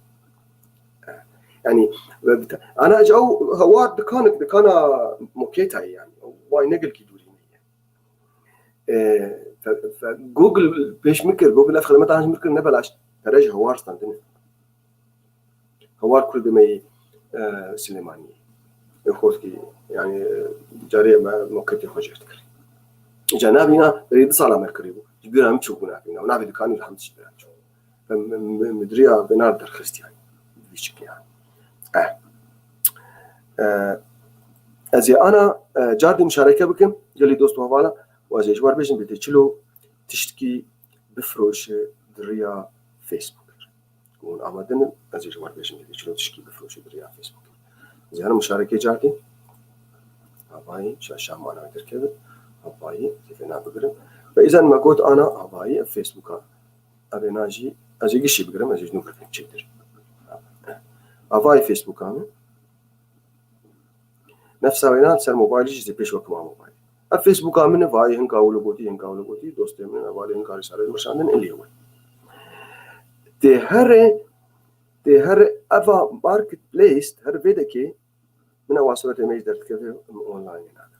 Yani, ve bite-, ana ji ew hewar dikanek, dikana mokêtayê yani. Way ne gelkî dûrî ne ye. E, fe, fe, Google pêş min kir, Google ev xidmeta ji min kir ne belaş. Pere ji hewar standine. War kurdê me yê, e, Silêmaniyê. Ê xortkî, yani, e, carê me moketê xwe jêr dikir. Îca nabîna, berê du sala me kirî bû. Ji bîra min çûbû nabîna. Û navê dikanî li hemd ji bîra çû. Em, em, em, müdiriya vêna derxist yani. Vî şiklî yani. Eh. Eh, ez ê ana, eh, cardî muşareke bikim, gelî dost û hevala, û ez ê ji wer bêjim, bê tê çilo tiştkî bifroşe di riya Facebook. Hûn amade ne, ez ê ji wer bêjim, bê tê çilo tiştkî bifroşe di riya Facebook. Ez ê ana muşareke cardî, havayî, şaşa mana derkeve, havayî, têfê nabigirim. Ve îzen me got ana, havayî, ev Facebooka. Ev ê na jî, ez ê gişî bigirim, ez ê ji nû bigirim çêtir. Avayê Facebooka min. Nefsa wêna ser mobaylî jî zê pêş wekima mobayl. Ev Facebooka min e, vayê hinka wilo gotî, hinka wilo gotî, dostê min e, valê hinka rîsale mirşandin, ilê we. Tê here, tê here eva marketplace, her vê dekê, Min ewa suretê me jî derdikeve, em online nake.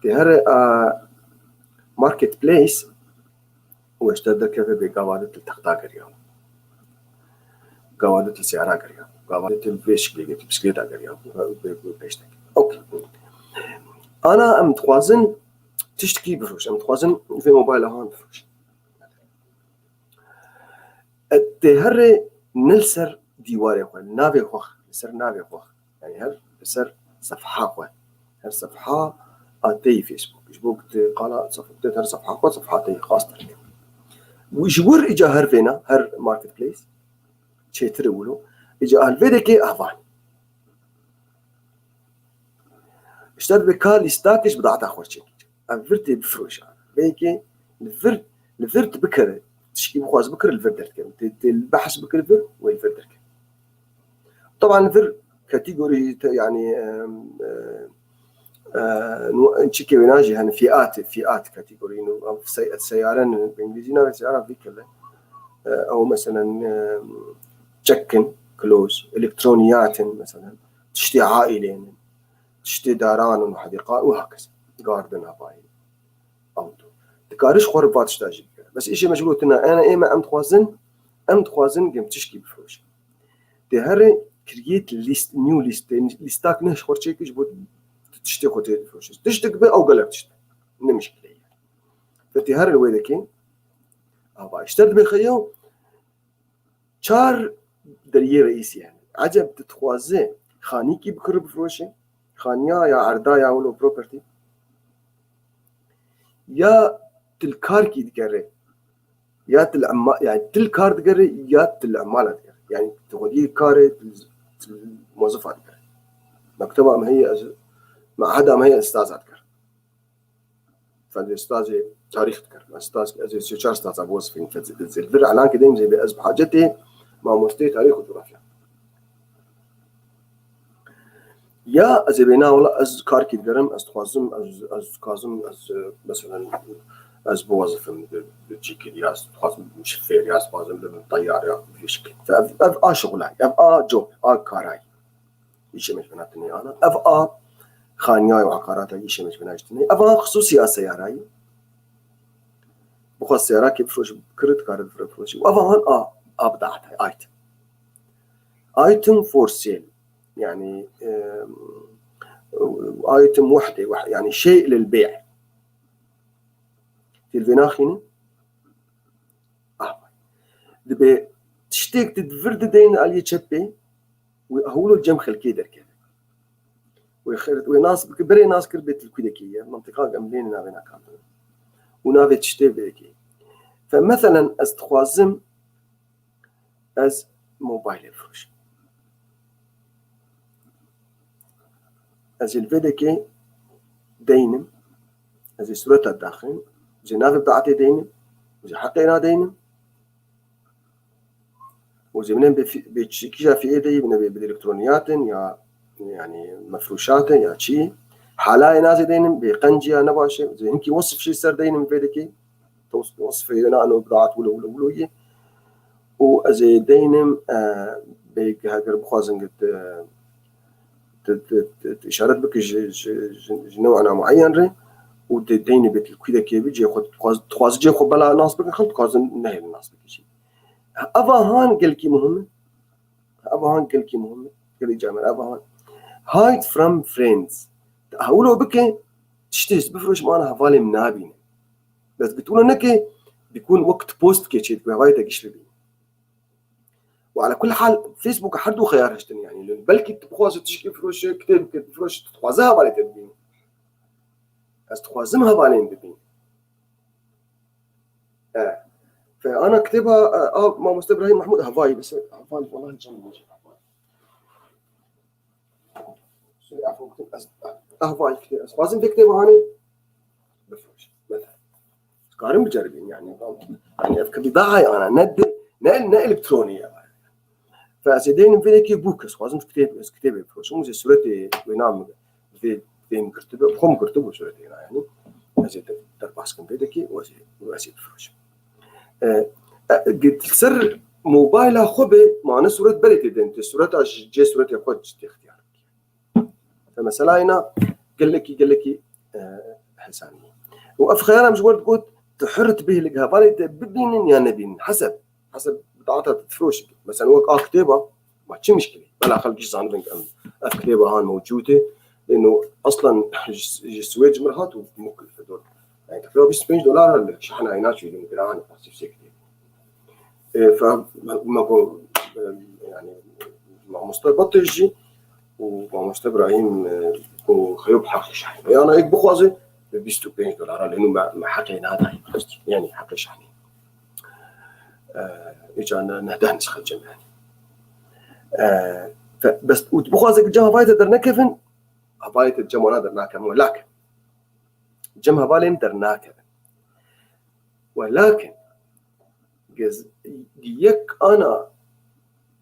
Tê here, a, marketplace, û ji te derkeve bê gava de til texta geriya. Gava de til seyara geriya. Gava de til vê şiklê de, til bisiklêta geriya. Bê, bê, bê pêş de. Okey. Ana em dixwazin tiştkî bifroşin. Em dixwazin vê mobayla han bifroşin. Tê here ne li ser dîwarê xwe, navê xwe, li ser navê xwe. Yani her li ser sefha xwe. Her sefha a te yî Facebook. Ji bo ku tu qala sef-, tu her sefha xwe, sefha te yî xas derkeve. Û ji wir îca her vêna, her marketplace, çêtir e wilo. Îca al vê dekê avan. Îşte dibe ka lîstakê ji bidata xwe çêkî. Ev vir tê bifroşa. Vê yekê li vir, li vir tu bikere. Tişkî bixwaz bikire li vir derdikeve. Tê, tê li behs bikire vir, wê li vir derkeve. Taban li vir kategorî te, yani, em, e, e, nu-, çikê wêna jî hene, fîat, fîat kategorî, nu, ev sey-, seyare ne, bi îngilîzî navê seyara vehicle. E, ew meselen, e, çek in, clothes, elektroniyat in, meselen, tiştê aîlê ne, tiştê daran in, hediqa û hakeza. Garden havayî, auto. Dikare ji xwe re va tişta jî bikare. Bes îşê me ji bo tune, ene ê me em dixwazin, em dixwazin gem tişkî bifroşin. Tê here create list, new list, tê lîstak ne ji xwe çêkî ji bo tu tiştê xwe tê difroşî. Tiştek be ew gelek tişt e. Ne mişkile ye. Ve tê here li wê dekê, ava îşte dibe xeyo çar deriyê reîsî hene. Eceb tu dixwaze xanîkî bikire bifroşe, xaniya ya erda ya wilo property, ya tu li karkî digere, ya tu li emma-, yani tu li kar digere, ya tu li emala digere. Yani tu xwediyê karê, tu li, tu li mozifa digere. Mekteba me heye, ez, meheda me heye, ez staza digerim. Fendê stazê tarîx digerim. Ez staz, ez ê sê çar staza biwezifînim. Fendê zê li vir elan kideyim zê bê ez bi hacetê mamosteyê tarîx û cografya. Ya ez ê bêna wela ez karkî digerim, ez dixwazim, ez, ez dixwazim, ez, e, meselen, ez biwezifim bi, bi cîkil, ya ez dixwazim bibim şifêr, ya ez dixwazim bibim teyar, ya bi vî şiklî. Ev, ev a şixula, ev a job, a karayî. Îşê me ji bina tune ana. Ev a xaniyayê û eqarata îşê me ji bina jî tune. Ev a xisûsî a seyarayî. Bixwaz seyarakê bifroşî, bikire, dikare bifroşî. Ev a han a, a bidata, item. Item for sale. Yani, em, item wehde, weh-, yani şey lil bey'. Tê li vê naxîne? Ah. Dibe tiştek tu di vir dideyne aliyê çepê, wê hewlo cem xelkê derkeve. Wê xir-, wê nas bike, berê nas kir bê tilkûdekê ye. Mantiqa em lê navê nakandin. Û navê tiştê vê yekê. Fe meselen ez dixwazim ez mobaylê bifroşim. Ez ê li vê dekê deynim, ez ê sureta daxin, ez ê navê bidatê deynim, ez ê heqê na deynim. Û zê bine bi fî-, bi çi-, kîja fîyê de yî, bine bi, bi elektroniyat in ya, yani mefrûşat in ya çi. Halayê nazê deynim, bê qenc ya ne baş e. Zê hinkî wasf jî ser deynim vê dekê. Tos-, wasfê na eno bidat wilo, wilo, wilo yî. Û ez ê deynim, e, bê heger bixwazin ki tu, tu, tu, tu, tu işaret bikî ji, ji, ji, ji new'ena muayyen re û de-, deynê bê tilkûdekê bi cê xwe dixwaz-, dixwazi cê xwe bela nas bikin, xelk dixwazin nehêlin nas bikin jî. Eva han gelkî muhim e. Evahan gelkî muhim e. Gelek caran evahan. Hide from friends. Hewlo bike, tiştê bifroş, mana hevalê min nabîne. Bes gi tu wilo neke, dikun wek tu post dike çê dike, hevalê te giş bibîne. Û ala kul hal, Facebook her du xeyar hiştin yani. Belkî tu bixwaze tişkî firoşe, kitêb bike, firoşe, tu dixwaze hevalê te bibîne. Ez dixwazim hevalên bibîne. E, fe ana kitêba, e, a mamoste Ibrahîm Mehmûd hevayî bise, hevayî vallahi can bû. Sorry, afo bikin, ez, hevayî kitêb, ez xwazim vê kitêba hanê bifroşim. Mesela. Karim biceribîn yani. Yani ev kitêba hay ana, ne de, ne, ne elektronî ya. Fe ez ê dênim vê yekê bû kes, xwazim kitêb, ez kitêbê bifroşim, ez ê suretê wê nam vê, vê min girtibe, xwe min girtibû suretê na yani. Ez ê de-, derbas kim vê dekê, û ez ê, û ez ê bifroşim. E, e, gi-, ser mobayla xwe be, mane suret berê tê den, tê sureta ji cê suretê xwe tê ixtiyar bikî. Fe mesela îna gelekî, gelekî, e, hesanî. Û ev xeyal em ji we re digot, tu hir dibî li hevalê te bibînin ya nebînin. Heseb, heseb bidaata te difiroşî. Mesela wek a kitêba, ma çi mişkilî? Bela xelk jî zanibin em ev kitêba han mewcûd e. Lêno aslan ji, ji Swêd ji mir hat û muk dor. Yani kitêba bîst û pênc dolar li şehna îna çûyî, lêno bira han pasîf sê kitêb. E, fe, me ku, e, yani, mamoste Batê jî û mamoste Ibrahîm, e, ku xeyop heqê şahin. Yani, ek bixwaze, bi bîst û pênc dolara lêno me, me heqê nadayî. Yani, heqê şahin. E, îca ne, ne dehn xelcem yani. E, fe, bes, û bixwaze ki cem havayê te dernekevin, havayê te cem wana dernakevin, welakin. Cem hevalên dernakevin. Welakin, gez-, yek ana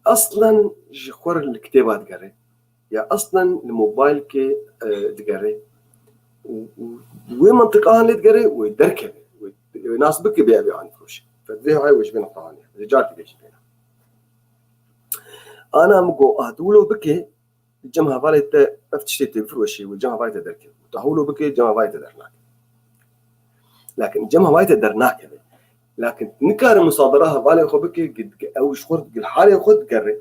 aslen ji xwe re li kitêba digere, ya aslen li mobaylkê, e, digere. Û, û wê mintiqahan lê digere, wê derkeve, wê, wê nas bike bê ev ê anî firoşê. Fe divê hay wê ji vê nuqtahan lê. Ji car dibê jî bêne. Ana min got, ah, tu wilo bike, cem hevalê te ev tiştê tê bifroşê, wê cem hevalê te derkeve. Tu hewlo bike, cem hevalê te dernake. Lakin cem hevalê te dernakeve. Lakin nikare musadara hevalê xwe bike, gi-, gi-, ew ji xwe, gi halê xwe digere.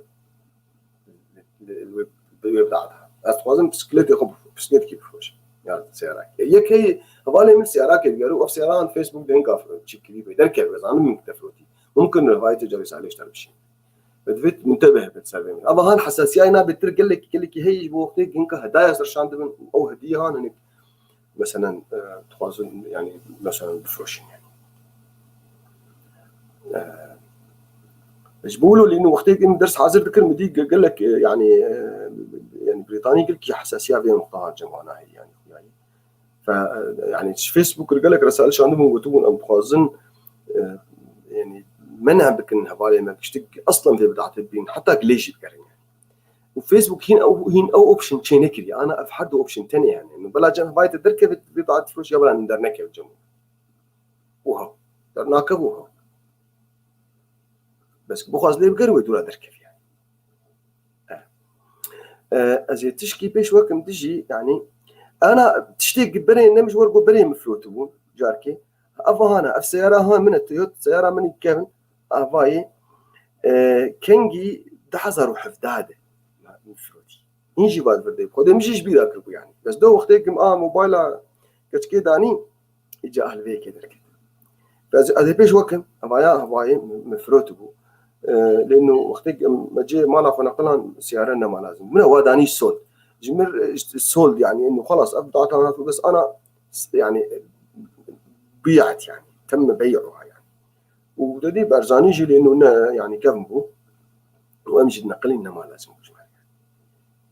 Li, li, li, li wê bidata. Ez dixwazim bisikletê xwe bif-, bisikletekî bifroşim. Ya seyarakê. Yek heye hevalê min seyarakê digere û ev seyaran Facebook de hinka çîkirî bê. Derkeve, zanim min te firotî. Mumkin e hevalê te carê salê ji te re bişîne. Ve divêt muntebeh bit ser vê min. Ava han hesasiyayê nabê tir gelekî, gelekî heye ji bo wextê hinka hedaya ser şan dibin, ew hediyê han hinek, meselen, e, dixwazin, yani, meselen, bifroşin, yani. E, ji bo wilo lê wextê min ders hazir dikir, min dî ge-, gelek, e, yani, e, yani, Brîtanî gelekî hesasiya vê nuqta han cem wana heye, yani, yani. Fe, yani, ji Facebook re gelek resail şandibûn, gotibûn, em dixwazin, e, yani, meneh bikin hevalê me, tiştik aslan vê bidatê bibîn, heta gilê jî bigerin, yani. Û Facebook hîn ew, hîn ew option çê nekiriye. Ana ev her du option tenê hene. Û bela cem hevalê te derkeve vê bidatê firoş ya bela dernekeve cem. Wiha. Dernakeve wiha. Bes bixwaz lê bigere wê dûra derkeve, yani. E, ez ê tişkî pêş wekim dijî, yani, ana tiştê berê ne min ji wer got berê min firotibû, carkê. Ev hana, ev seyara ha min e, Toyota seyara min e kevin, avayê, e, kengî du hezar û hevdeh de min firotî. Hîn jî va vir de, xwedê min jî ji bîra kiribû, yani. Bes do wextê kim a mobayla keçikê danî, îca ehlivêyekê derket. Ez, ez ê pêş wekim, hevaya, hevayê min, min firotibû. E, lê no wextê em, me cê mala xwe neqilan, siyare nema lazim. Min wa danî sold. Ji mir, e, işte, sold, yani, no xelas, ev data hatibû, bes ana, s-, yani, biyat, yani. Temme bey'uha, yani. Û dedî berzanî jî lê no ne, yani, kevn bû. Û em jî neqilîn nema lazim bû ji me.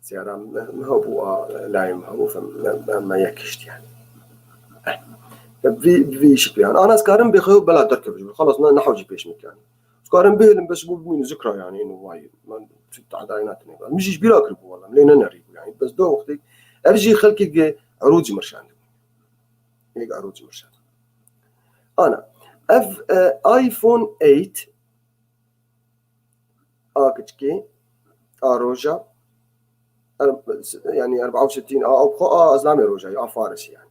Siyara me, me hebû a, layê me hebû, fe me, me, me yek kişt yani. Eh. Fe vî, vî şiklî yani. Ana ez karim bêxeyo bela derkevim. Xelas, ne, ne hewcî pêş min yani. Ez karim bihêlim bes bû bimîn zikra yani, êno vay. Man tu tahdayê natine. Min jî ji bîra kiribû wala. Lê ne nerî bû yani. Bes do wextê ev jî xelkê ge erû ji mirşand. Yek erû ji mirşand. Ana. Ev, e, iPhone eight a kiçikê, a roja, er-, yani erba û sitîn, a, a, a, a zlamê roja, a Farisî yani.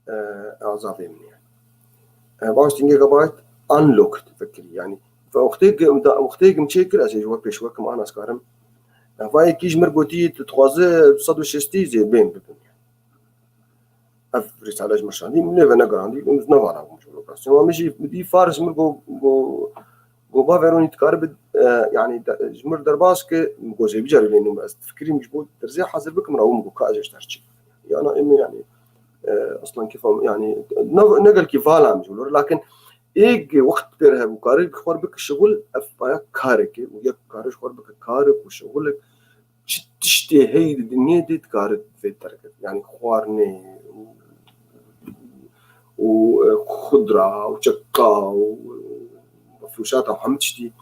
E, a zavê min yani. E, baş din gigabyte unlocked fikirî yani. Wextê wextê min çêkir, ez ê ji we pêşwekim ana ez karim. Ev vayekî ji mir gotî, tu dixwaze sed û şêstî zê bên bibin. Ev rîsale ji mir şandî, min lê ve negerandî, min nevala bûm ji operasyon. Wa min jî dî Faris ji mir go, go, go baveronî dikare bi, e, yanî de, ji mir derbas ke, go zê bicarî lê nû ez difikirîm ji bo derzê hazir bikim, ra min go ka ez ji ter çi. Yana ê min yanî, e, aslan kêfa min, yanî ne, ne gelkî vala min ji lor, lakin êg wext pêr hebû, kare xwar bike şixul, ev baya kareke û yek kare ji xwar bike karek û şixulek, çi tiştê heyî di dinyê de dikare vê derket. Yanî xwarinê û, û, e, xudra û çeka û, e, mefrûşata hemû tiştî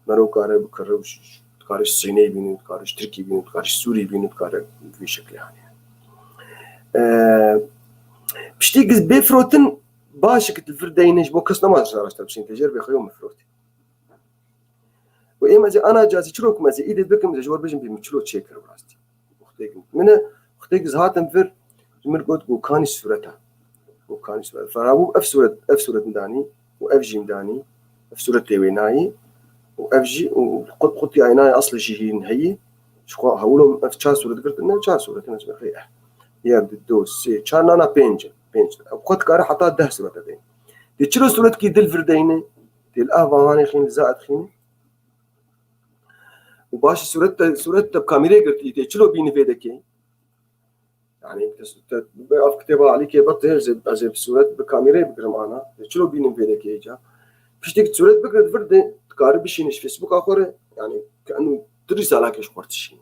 mero kare bikire û ş-, ş-, dikare ji Sîneyê bîne, dikare ji Tirkî bîne, dikare ji Sûrî bîne, dikare vî şeklê hane. E, piştî giz bê firotin, baş ki tu vir deyne ji bo kes nema araştir bişîn, te jêr bê xwe yo mefrot. Û êm ez ê ana cazî çiro kum ez ê îdê bikim, ez ê ji we bijim pê min çilo çêkir rastî. Wextêk min e, wextêk ez hatim vir, ji min got, got, kanî sûreta. Got, kanî sûreta. Ferabû ev sûret, ev sûret min danî û ev jî min danî. Ev sûretê wê nayî û ev jî û qut-, qutiyayê nayê asli jî hîn heyî. Ji xwe hewlo min ev çar sûret girtin, ne çar sûret, ne sûret, eh. Yek, du, do, sê, çar, nana pênc, pênc. Ev xwe dikare heta deh sûrete deyne. Dê çilo sûretkî dil vir deyne, dê li Ahvahanê xîn, li Zaet xîn. Û baş sûret te, sûret te bi kamîrê girtî, tê çilo bînî vê dekê. Yanî, te, te, bi ev kitêba Elîkê Betê, ez ê, ez ê bi sûret bi kamîrê bigirim ana. Tê çilo bînî vê dekê îca. Piştî ki sûret bigire, vir de, dikare bişîne ji Facebooka xwe re, yanî, ke eno tu rîsalakê ji xwe re dişîne.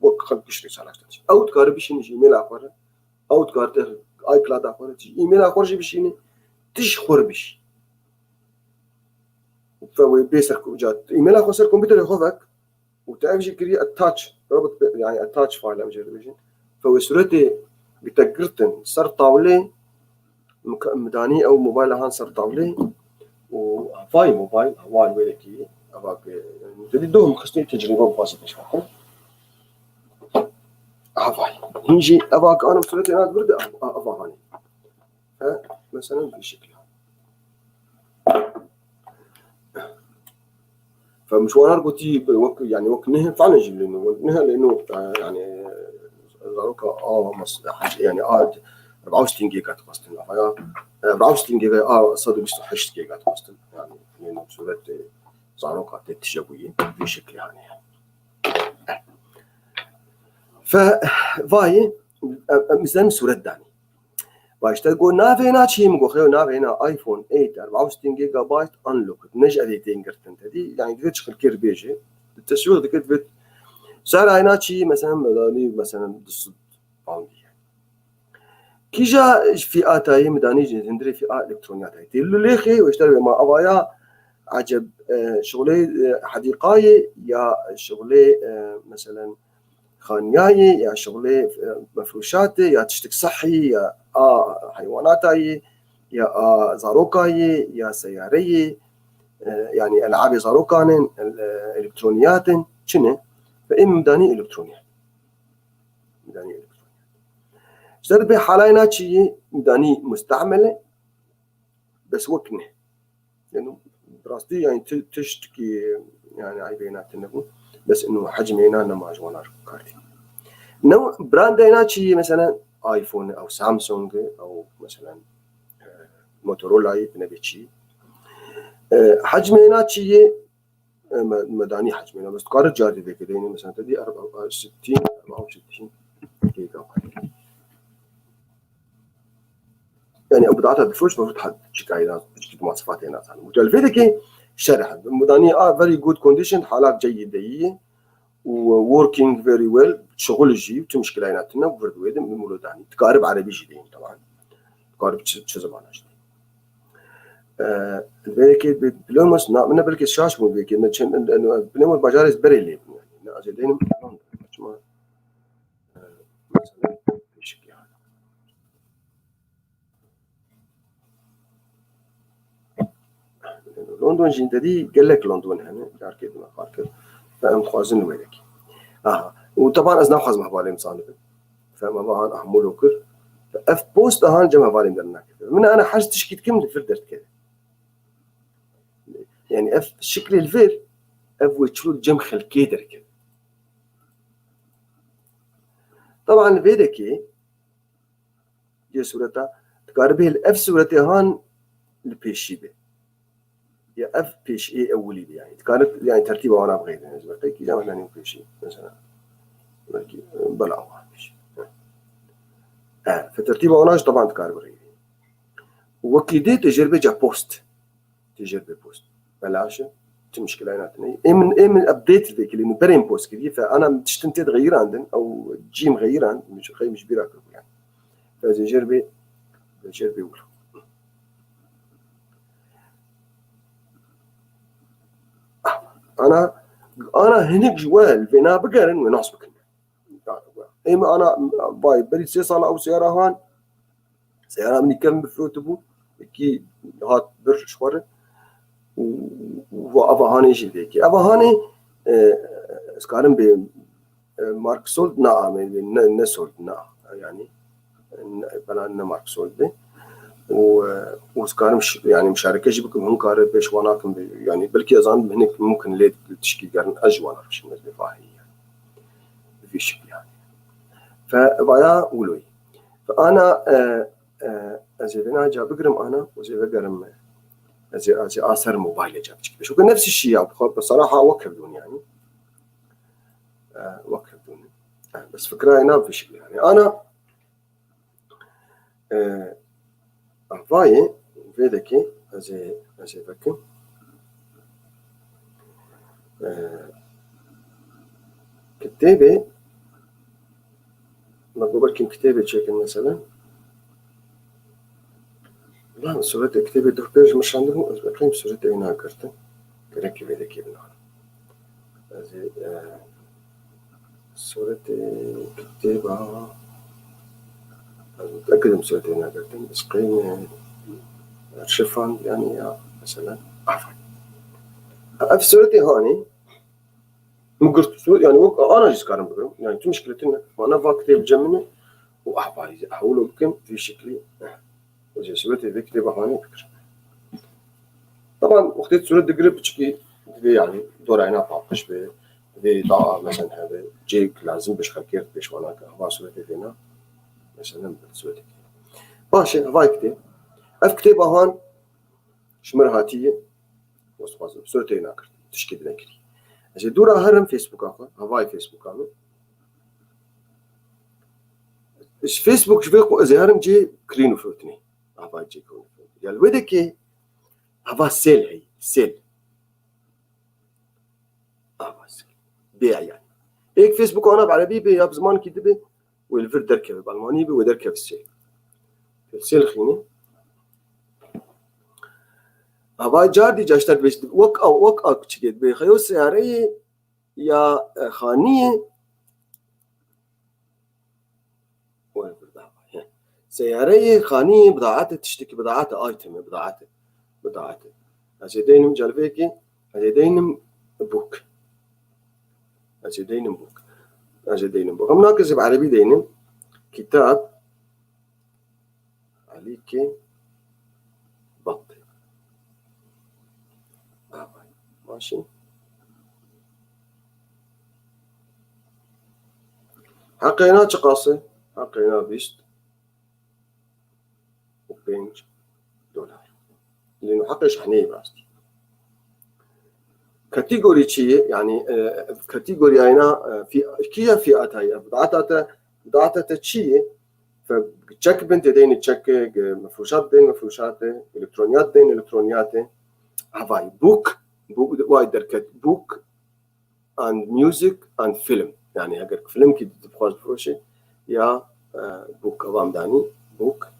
Wek xelk giş rîsalak te dişîne. Ew dikare bişîne ji e-maila xwe re. Ew dikare te iCloud-a xwe re, ji e-maila xwe re jî bişîne, tu ji xwe re bişî. Fe wê bê ser ku-, ca, e-maila xwe ser kompûterê xwe vek û te ev jî kiriye attach, Robert, yanî attach file em jê re dibêjin. Fe wê sûretê bi te girtin ser tawlê, mik-, midanî ew mobayla han ser tawlê û havayî mobayl, havayî wê dekî, eva ke, te dî doh min xistî tecrîbe bixwazî pêş xwe. Havayî. Hîn jî eva ke anim sûretê nat vir de, a, eva hanê. He, mesela vî şekilî. Fe min ji wan her gotî, wek, yanî wek neh, falen jî lê nû, wek neh lê nû, e, yanî, zaroka a, mes-, hec-, yanî a, erba û sîtî gêga dixwestin, ya, erba û sîtî gêga a, sed û bîst û heşt gêga dixwestin. Yanî, lê nû sûret, e, zaroka tê tije bûyî, vî şeklî hanê. Fe, vayê, em, em, em sûret danî. Başta go navê na çi, min go xeyo navê na iPhone eight, erba û sîtî gigabyte unlocked. Ne ji evê tên girtin te dî. Yanî divê çi xilkê re bêje. Teswîq dike divê. Ser ayna çi, mesela, medanî, mesela, du sed pound ye. Kîja fîatayê midanî ji hundirê fîa elektroniyatayê. Tê lulêxê û ji dervê ma avaya eceb, e, şixulê, e, hedîqayê ya şixulê, e, meselen, xaniyayê ya şixulê, e, mefrûşatê ya tiştik sehî ya a heywanatayê ya a zarokayê ya seyareyê, e, yanî elabê zarokan in, el-, e, elektroniyat in, çi ne? Ve ê midanî elektroniyat. Midanî elektroniyat. Ji te dibê halayê na çi yî midanî mustemel e, bes wek ne. Yanî, bi rastî, yanî, ti-, tiştkî, yanî, eybê na tune bû. Bes ino hecmê na nema ji wan re kar tî. New brandê na çi yî, mesela, iPhone, ew Samsung, ew, mesela, e, Motorola yî, binebê çi. E, hecmê na çi yî, e, me, me danî hecmê na. Bes tu kare carî vê kedeyne, mesela, te dî erba, sîtî, erba û sîtî gigabyte. Yani, ew bidata difiroş, mefrût ha-, çikayê na, çikî di masifat tê nazanim. Û tu li vê dekê şerh, mudanî a very good condition, halat ceyîde yî, û working very well, şixul jî, tu mişkilayê na tune, vir di wê de, min wilo danî. Dikarib erebî jî deyîn, teban. Dikarib çi, çi zimana jî deyîn. Ee, li vê dekê bi, bilemos, na, min ne belkê şaş bûn vê kê, ne çend, ne, ne, bilemos bajarê berê lê bûn, yani. Ne, ez ê deynim, çima, e, mesela, değişik yani. London jî te dî gelek London hene, carkê dime xwar kir. Fe em dixwazin wê dekî. Aha. Û teban ez naxwazim hevalê min zanibin. Fe me han ahmulo kir. Fe ev post han cem hevalê min dernakir. Min ana her tişkî dikim li vir derdikeve. Yani ev şiklê li vir, ev wê çilo cem xelkê derkeve. Taban li vê dekê, yê sureta, dikare bê ev suretê han li pêşî be. Ya ev pêşî ewilî be yani. Dikare yani tertîba wana bixeyrin. Ez beqekî ya yani pêşî. Mesela. Belkî, e, bela wan pêşî. E, fe tertîba wana jî taban dikare bixeyrin. Wekî dê tê jêr bê ca post. Tê jêr bê post. Belaş e. Çi mişkilay natine. Ê min, ê min update vekilî min berên post kiriye. Fe ana tiştin tê de xeyirandin. Ew cîm xeyirand. Min xeyim ji bîra kir yani. Fe ez ê jêr bê, jêr bê wilo. Ana, ana hinik ji we li vêna bigerin, wê nas bikin. Ê min ana, vay, berî sê sala ew seyara han, seyara min kevin bifirotibû, wekî hat bir ji xwe re. Û, û eva hanê jî vêkî. Eva hanê, e, ez karim bê, e, mark sold na amê, ne, ne sold na, yani, ne, bela ne mark sold be. Û, e, û ez karim ş-, yani, muşareke jî bikim, hûn kare pêş wana kim be, yani, belkî ez an hinek mumkin lê tişkî gerin, ez ji wana bişim, ez bê fahî, yani. Bi vî şiklî, yani. Fe vaya wilo ye. Fe ana, e, e, ez ê vêna ca bigirim ana, ez ê vegerim, e, ez ê, ez ê a ser mobaylê ca biçik. Çunke nefsî şî ya, bi xwe, bi seraha wek hevdûn yani. E, wek hevdûn. E, bes fikra ena bi vî şiklî yani. Ana, e, vayê vê dekê ez ê, ez ê vekim. E, kitêbê, me got belkî kitêbê çêkin mesela. Lan, suretê kitêbê duh pêr ji min şandibû, ez beqeyim suretê wê nagirtin. Gerekî vê dekê binaxim. Ez ê, e, suretê kitêba, ez mitekidim suretê wê nagirtin. Ez qeyim, e, arşivan, yani ya, mesela, afan. Ev suretê hanê, min girt, sur-, yani wek ana jî dikarim bigirim. Yani tu mişkile tune. Mana va kitêb cem min e û ahbarî, ahwilo bikim, vî şiklî, eh. Û jê suretê vê kitêba hanê bigirim. Taban, wextê suret digire piçikî divê, yani, dora ena paqij be, divê daa, mesela, hebe, cêk lazim be ji xelkê re pêşwana ke, hava suretê vêna, mesela, bi suretê. Baş e, hevayê kitêb. Ev kitêba han ji min re hatiye, westxwazim, suretê wê nagirt, tişkî din nekirî. Ez ê dûra herim Facebooka xwe, hevayê Facebooka min. Ji Facebook ji vê xwe ez ê herim cê kirîn û firotinê. Hevayê cê kirîn û firotinê. Ya li wê dekê heva sêl heye, sêl. Heva sêl. Bê yani. Êk Facebook ana bi erebî bê ya bi zimankî dibe, wê li vir derkeve, bi almanî be, wê derkeve sêl. Sêl xîne. Heva car dî ca ji te dibêjin, wek a, wek a kiçikê dibê, xeyo seyareyê ya, e, xaniyê, wek bir daha, he. Seyareyê, xaniyê, bidaetê, tiştekî bidaetê, itemê, bidaetê, bidaetê. Ez ê deynim celvêkê, ez ê deynim book. Ez ê deynim book. Ez ê deynim book. Em nake ez ê bi erebî deynim. Kitab. Elîkê Batî. Davay. Başî. Heqê na çiqas e? Heqê na bîst û pênc dolar. Lê heqê şehneyê rastî. Kategorî çi ye? Yani, e, kategorî ayna, e, fî-, kî ye fiyata ye? Data te, data te çi ye? Fe-, çek bin tê deyne çek, e, mefrûşat deyne mefrûşat, e, elektroniyat deyne elektroniyat, e. Havay book, book, way derket book and music and film. Yani eger film ki dixwaz bifroşe ya, e, book avam dani, book.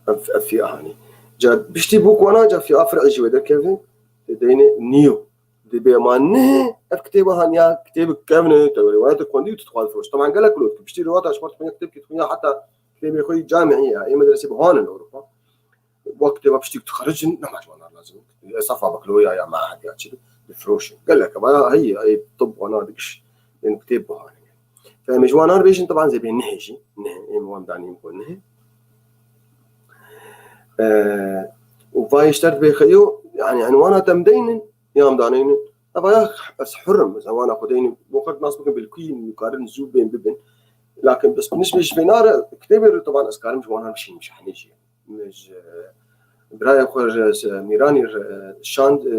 Ev, ev fiya hani. Ca piştî book wana ca fiya fir'î jî wê derkeve. Tê deyne new. Dibê ma ne, ev kitêba haniya, kitêbik kevn e, te wê rivayet xwendî û tu dixwaz firoş. Taban gelek wilo dikim. Piştî rivayet ji xwe dixwîne kitêbkî dixwîne heta kitêbê xwe yî camî ya, ê medresê bi han in Ewropa. Wek kitêba piştî dixericin, nema ji wan lazim. Esafa bakloya ya, ya mahed ya çi, difiroşin. Gelek, ama ya heyî, ê tib wana dikiş, ên kitêb bi han in. Fe em ê ji wan re bêjin, taban zê bê nehê jî, nehê, ê min wan danîn bo nehê. E, û vayê ji te dibê xeyo, yani enwana te em deynin, ya em daneynin. Eva ya ez hur im, ez enwana xwe deynin. Bo xwe nas bikin, bilkî nikarin zû bên bibin. Lakin bes nişmê ji vê nare, kitêbê re, teban ez karim ji wana bişînim ji henê jî. Min ji birayê xwe ji, ji Mîranî re şand, e,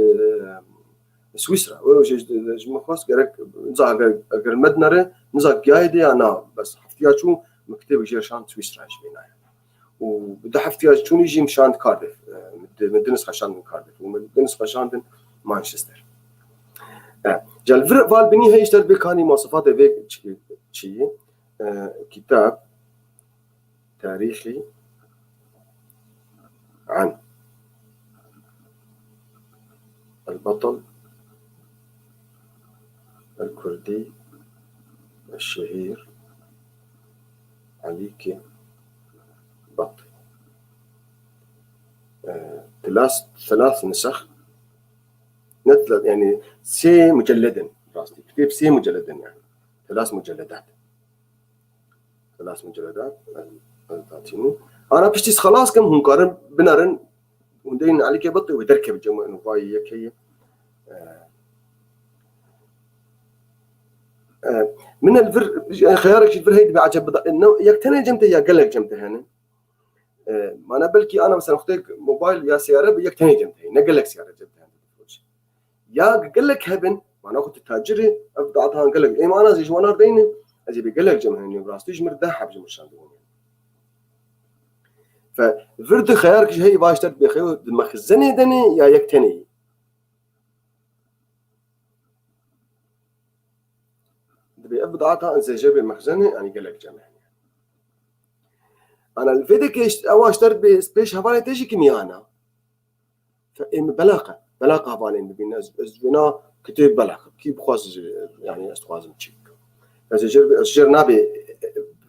Swîsra. Wê jî ji, ji min xwest gerek niza eger, eger me dinere, niza giyayê de ya na, bes heftiya çû min kitêbek jê şand Swîsra ji vê nayê. Û bi du heftiya çûnî jî min şand Cardiff. E, min di, min di nusxe şandin Cardiff. Û min di nusxe şandin Manchester. E, ji li vir val binî heyî ji te bê kanî mewsifatê vê çi, çi, e, kitap. تاريخي عن البطل الكردي الشهير عليكي بطي. آه، ثلاث، ثلاث نسخ. نزلت، يعني، سي مجلدن، قصدي، كتاب سي مجلدن، يعني، ثلاث مجلدات. Xilas muceledat, el, el tatînî. Ana piştî xelas kim, hûn karin binarin, hûn deynin Elîkê Bitî wê derkeve cem û vayê yek heye. E, e, min el vir, e, xeyarek jî vir hey dibe eceb bida, e, ne, yek tenê cem te ya gelek cem te hene. E, mana belkî ana mesela xwedek mobil ya seyare bi yek tenê cem te heye, ne gelek seyare cem te hene. Ya gelek hebin, mana xwe tu tacirî, ev datan gelek. Ê mana ez ê ji wana deynim, ez ê bi gelek cem hene, rastî ji mir deh heb ji mir şandin. Fe, vir di xeyar ki ji hey vaşter bi xeyo di mexzenê denê ya yek tenê yî. Dibê ev datan ez ê jê bi mexzenê, yani gelek cem hene. Ana li vê de ke ew aşter bi pêş hevalê te jî kimiyana. Ê min belaqa, belaqa hevalên dibîn. Ez, ez vêna kitêb belaqa. Kî bixwaz, yani ez dixwazim çi bikim. Ez ê jêr, ez jêr nabê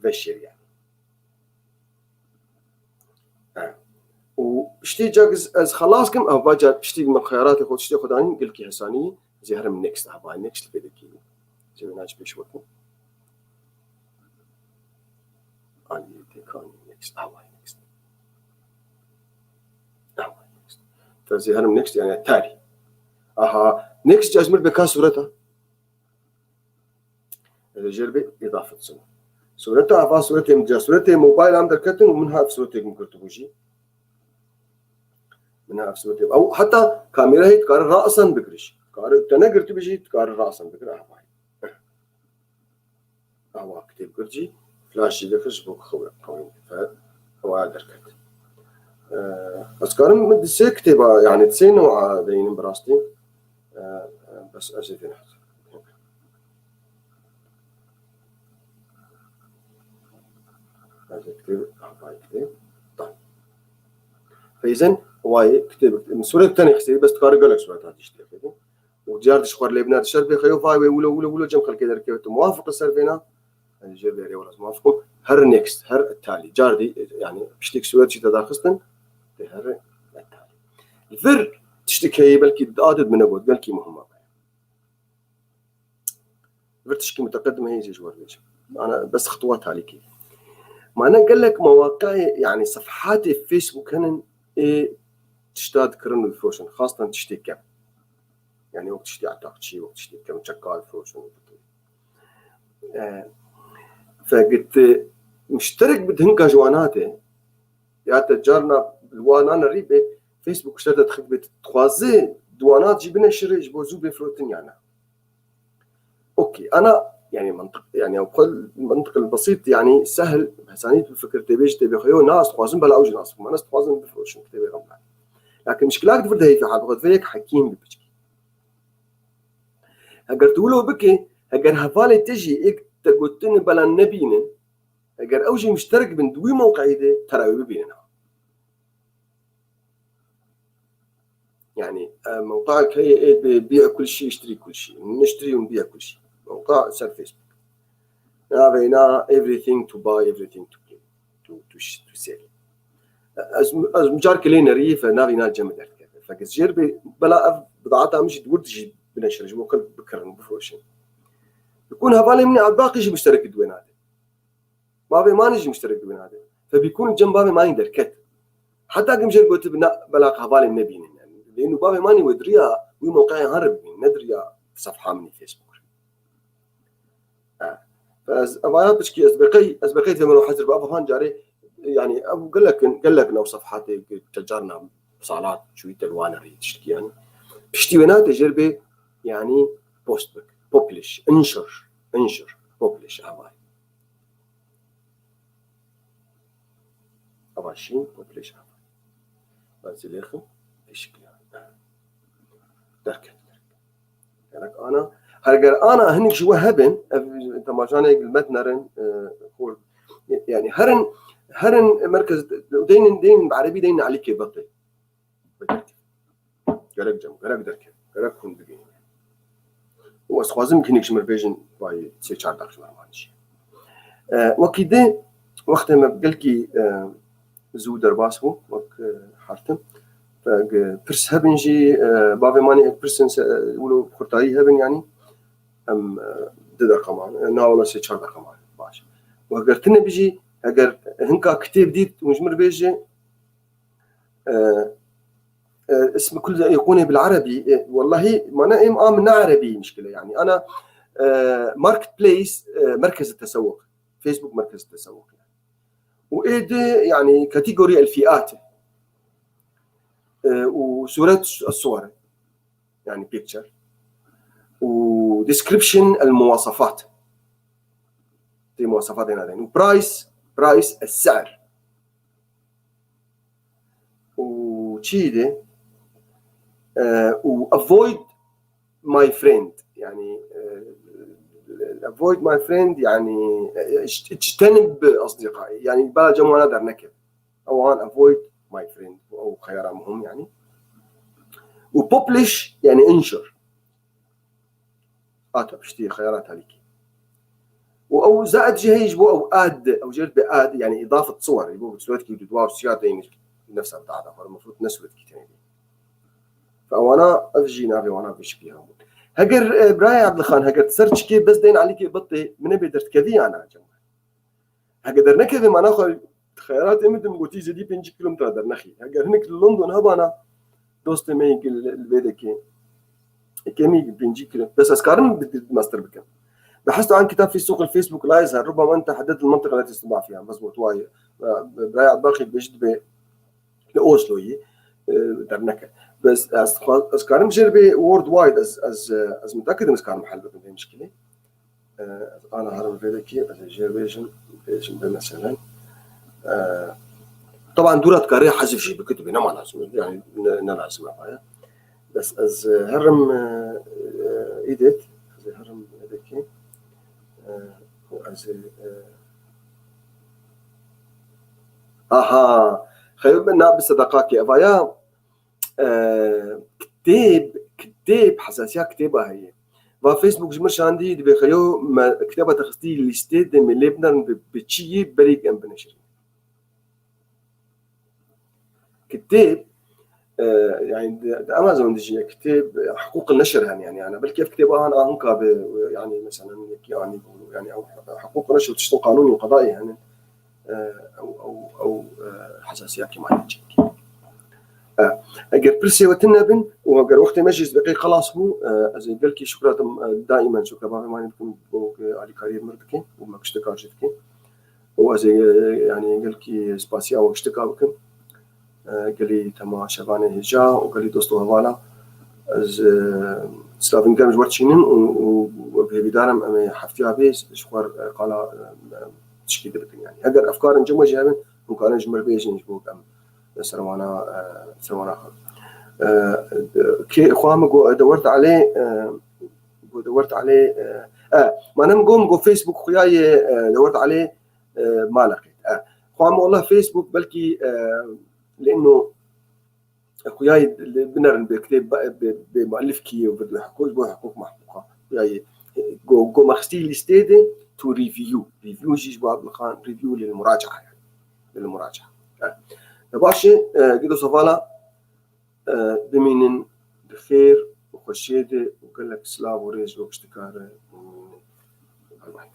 veşêr yani. He. Û piştî cak ez, ez xelas kim, ev baca piştî min xeyaratê xwe, tiştê xwe danîn, gilkî hesanî, ez ê herim next, hevalê next li vê de kî. Ez ê wêna ji pêş wekim. Aliyê têkanî next, away next. Away next. Te zî herim next, yani tarî. Aha, next ji ez mir bê ka sureta. Ez ê jêr bê îdafet sino. Sureta, ava suretê min, ca suretê mobil am derketin û min ha suretê min girtibû jî. Min ha suretê. Ew heta kamera hê dikare rasan bigiriş. Kare te negirtibî jî dikare rasan bigire, aha. Awa kitêb girtî, flaş jî vekir ji bo xew qewîn. Fe, ewa derket. Ee, ez karim min di sê kitêba, yani di sê noa deynim bi rastî. Ee, bes ez ê vê nehs. Ez ê kitêb, ha, vay kitêb. Tamam. Feyzen, wayê kitêb, min suret tenê xistê, bes dikare gelek sureta dî işte. Û diyar dişxwer lê bine dişer bê xeyo vay wê wilo, wilo, wilo cem xelkê derkeve tu muwafiq li ser vêna. Yani jê bê rê wala muwafiq im. Her next, her talî. Car dî, yani piştîk suret jî te daxistin, tê her talî. Vir tiştik heye belkî di adet min negot, belkî muhim e. Vir tişkî muteqedim heye jê ji wer bêjim. Ana bes xitwa talîkê. Mane gelek mewaqeyê, yani sefhatê Facebook henin ê tişta dikirin û difiroşin. Xastan tiştê kem. Yani wek tiştê etaqçî, wek tiştê kem çekal difiroşin. E, fegit muşterek bi hinka ji wan hate, ya te carna li wan nane rî bê, Facebook işte te dixik bê, dixwaze di wan hat jî bineşire ji bo zû bê firotin ya ne. Okey, ana, yani mantık, yani o kadar mantık el basit, yani sehil, hesanî tu fikir tê bê ji tê bê xeyo, na ez dixwazim bela ew jî nas bikim, ez dixwazim bifiroşim kitêbê xwe. Lakin mişkilak di vir de heyfê hal, bi xwe yek hekîm bi piçkî. Eger tu wilo bikî, eger hevalê te jî êk te gotin bela nebînin, eger ew jî muşterek bin di wî mewqeyî de, tera wê bibînin. Yani, e, mewqeek heye ê bi bî kul şî, iştirî kul şî. Niştirî û bî kul şî. Mewqe ser Facebook. Navê na everything to buy, everything to play, to, to, sh-, to sell. Ez, ez micar kilê nerî fe navî na cem derdikeve. Fekir jêr bê, bela ev bidata min jî di wir dijî bineşir, ji bo xelk bikirin, bifroşin. Bikun hevalê min Erbaqî jî muşterek di wê nade. Bavê manî jî muşterek di wê nade. Fe bikun cem bavê manî derket. Heta kim jêr gotibi na bela hevalên nebînin. Yani. Lê nû bavê manî wê diriya wî mewqeyê han re bibînin, ne diriya sefha min ê Facebook re. Ha. Ez evaya piçkî ez beqey, ez beqey vê min hezir bi ev han carê, yani ev gelek in, gelek in ew sefhatê te carna salat çûyî te li wan re tiştkî yani. Piştî wê nate jêr bê yani post bik, publish, inşir, inşir, publish, evay. Ava şîn, population. Ben zilêxim, eşikliyan. Derket, derket. Gerek ana, her ger ana hinik ji we hebin, ev temaşanê gilmet nerin, e, xor. Yani herin, herin merkez, deynin, deynin bi erebî deynin Elîkê Betê. Gerek cem, gerek derket, gerek hûn bigihînin. Û ez xwazim hinek ji mir bêjin, vay sê çar deq ji me manî jî. E, wekî di, wextê me gelkî, e, zû derbas bû, wek, e, hertim. Ge-, pirs hebin jî, e, bavê manî ek pirsin se, e, wilo xurtayî hebin, yanî em, e, di deqa man, e, na wala sê çar deqa man. Baş. Û eger tune bijî, eger hinka kitêb dît, hûn ji mir bêje, e, e, ismi kul eyqûnê bil erebî, e, wellahî, mana em a min ne erebî mişkile, yanî. Ana, e, marketplace, e, merkez tesewuq. Facebook merkez tesewuq. Û ê di, yanî, kategorî el fîat. E, û sûret suwar. Yani picture. Û description el muwasafat. Tê muwasafat êna deyn. Û price, price el ser. Û çi de? E, û avoid my friend. Yani, e, avoid my friend, yani, e, ijtenib asdiqai. Yani, bala cem wana dernekeve. Ewan avoid my friend. Ew xeyara muhim yani. Û publish yani inşir. Ata piştî xeyara talîkî. Û ew zaid jî heye ji bo ew ad, ew jêr be ad, yani îdafet suwar, ji bo suretkî du dua û siya deyne nefsa bidada xwe, mefrûd ne suretkî tenê bê. Fe wana ev jî navê wana vê şiklî hebûn. Heger, e, birayê Ebdilxan, heger ser çikê bes deyne Elîkê Bitê, min ê bê derdikevî yana cem. Heke dernekeve mana xwe xeyaratê min dim gotî zêdî pêncî kîlometre dernexî. Heger hinek li London hebana dostê me yek li, li vê dekê. Kemî pêncî kîlo-, bes ez karim bi, bi, mestir bikim. بحثت عن كتاب في سوق الفيسبوك لا يظهر، ربما أنت حددت المنطقة التي تطبع فيها. Mezbût wayê. Biraya Ebdilxan dibêje dibê li Osloyê, e, derneke. Bes ez xwe, ez karim jêr bê worldwide, ez, ez, ez mitekidim ez karim hel bikim vê mişkilê. E, ez ana herim vê dekî, ez ê jêr bêjim, bêjim be meselen. E, taban dûra dikarê hezif jî bikit bê, nema lazim e, yani ne, ne lazim e vaya. Bes ez, e, herim, e, e, îdêt, ez ê herim vê dekî. E, û ez ê, e, aha, xeyr be na bi sedaqakê evaya, e, kitêb, kitêb, hesasiya kitêba heye. Va Facebook ji mir şandî, dibê xeyo me kitêba te xistî lîstê de me lê binerin bi, bi çi yî berî em bineşirîn. Kitêb, e, yani di, di Amazon de jî ye kitêb, e, hiqûq neşir hene yani, yani belkî ev kitêba han ahinka be, yani mesela yekî anî bû, yani ew hiqûq neşir tiştin qanûnî qedayî hene. E, ew, ew, ew, e, hesasiyakî mane çêkî. E, eger pirsê we tune bin û eger wextê me jî ez beqey xelas bû, e, ez ê gelkî şukra te, e, daimen şukra bavê manî bikim bo, e, alîkariyê mir dike û me kiştekar jî dike. Û ez ê, e, yani gelkî spasiya we kişteka bikim. E, gelî temaşevanê hêja û gelî dost û hevala. Ez, e, slavên germ ji we re çînim û, û hêvîdar im em ê heftiya bê ji xwe re, e, qala, e, tişkî dibikin yani. Heger efkarên cem we jî hebin, hûn karin ji mir bêjin ji bo em serwana, e, serwana xwe. E, kê xwe min got, Dewert Elê, e, got Dewert Elê, e, e, ma ne min got, min got Facebook xuya yê, e, Dewert Elê, e, ma leqît. E, xwe min wela Facebook belkî, e, lêno Xuyayê li binerin bê kitêb, bê, bê muellif kî ye û bi hiqûq, ji bo hiqûq mehqûqa. Xuyayê, e, go, go me xistî lîstê de to review. Review jî ji bo Abdulxan, review lil muraca'a yani. Lil muraca'a. Evet. E, baş e, e, gido sevala, e, bimînin bi xêr û xweşiyê de û gelek silav û rêz ji bo kiştikare. Bay bay.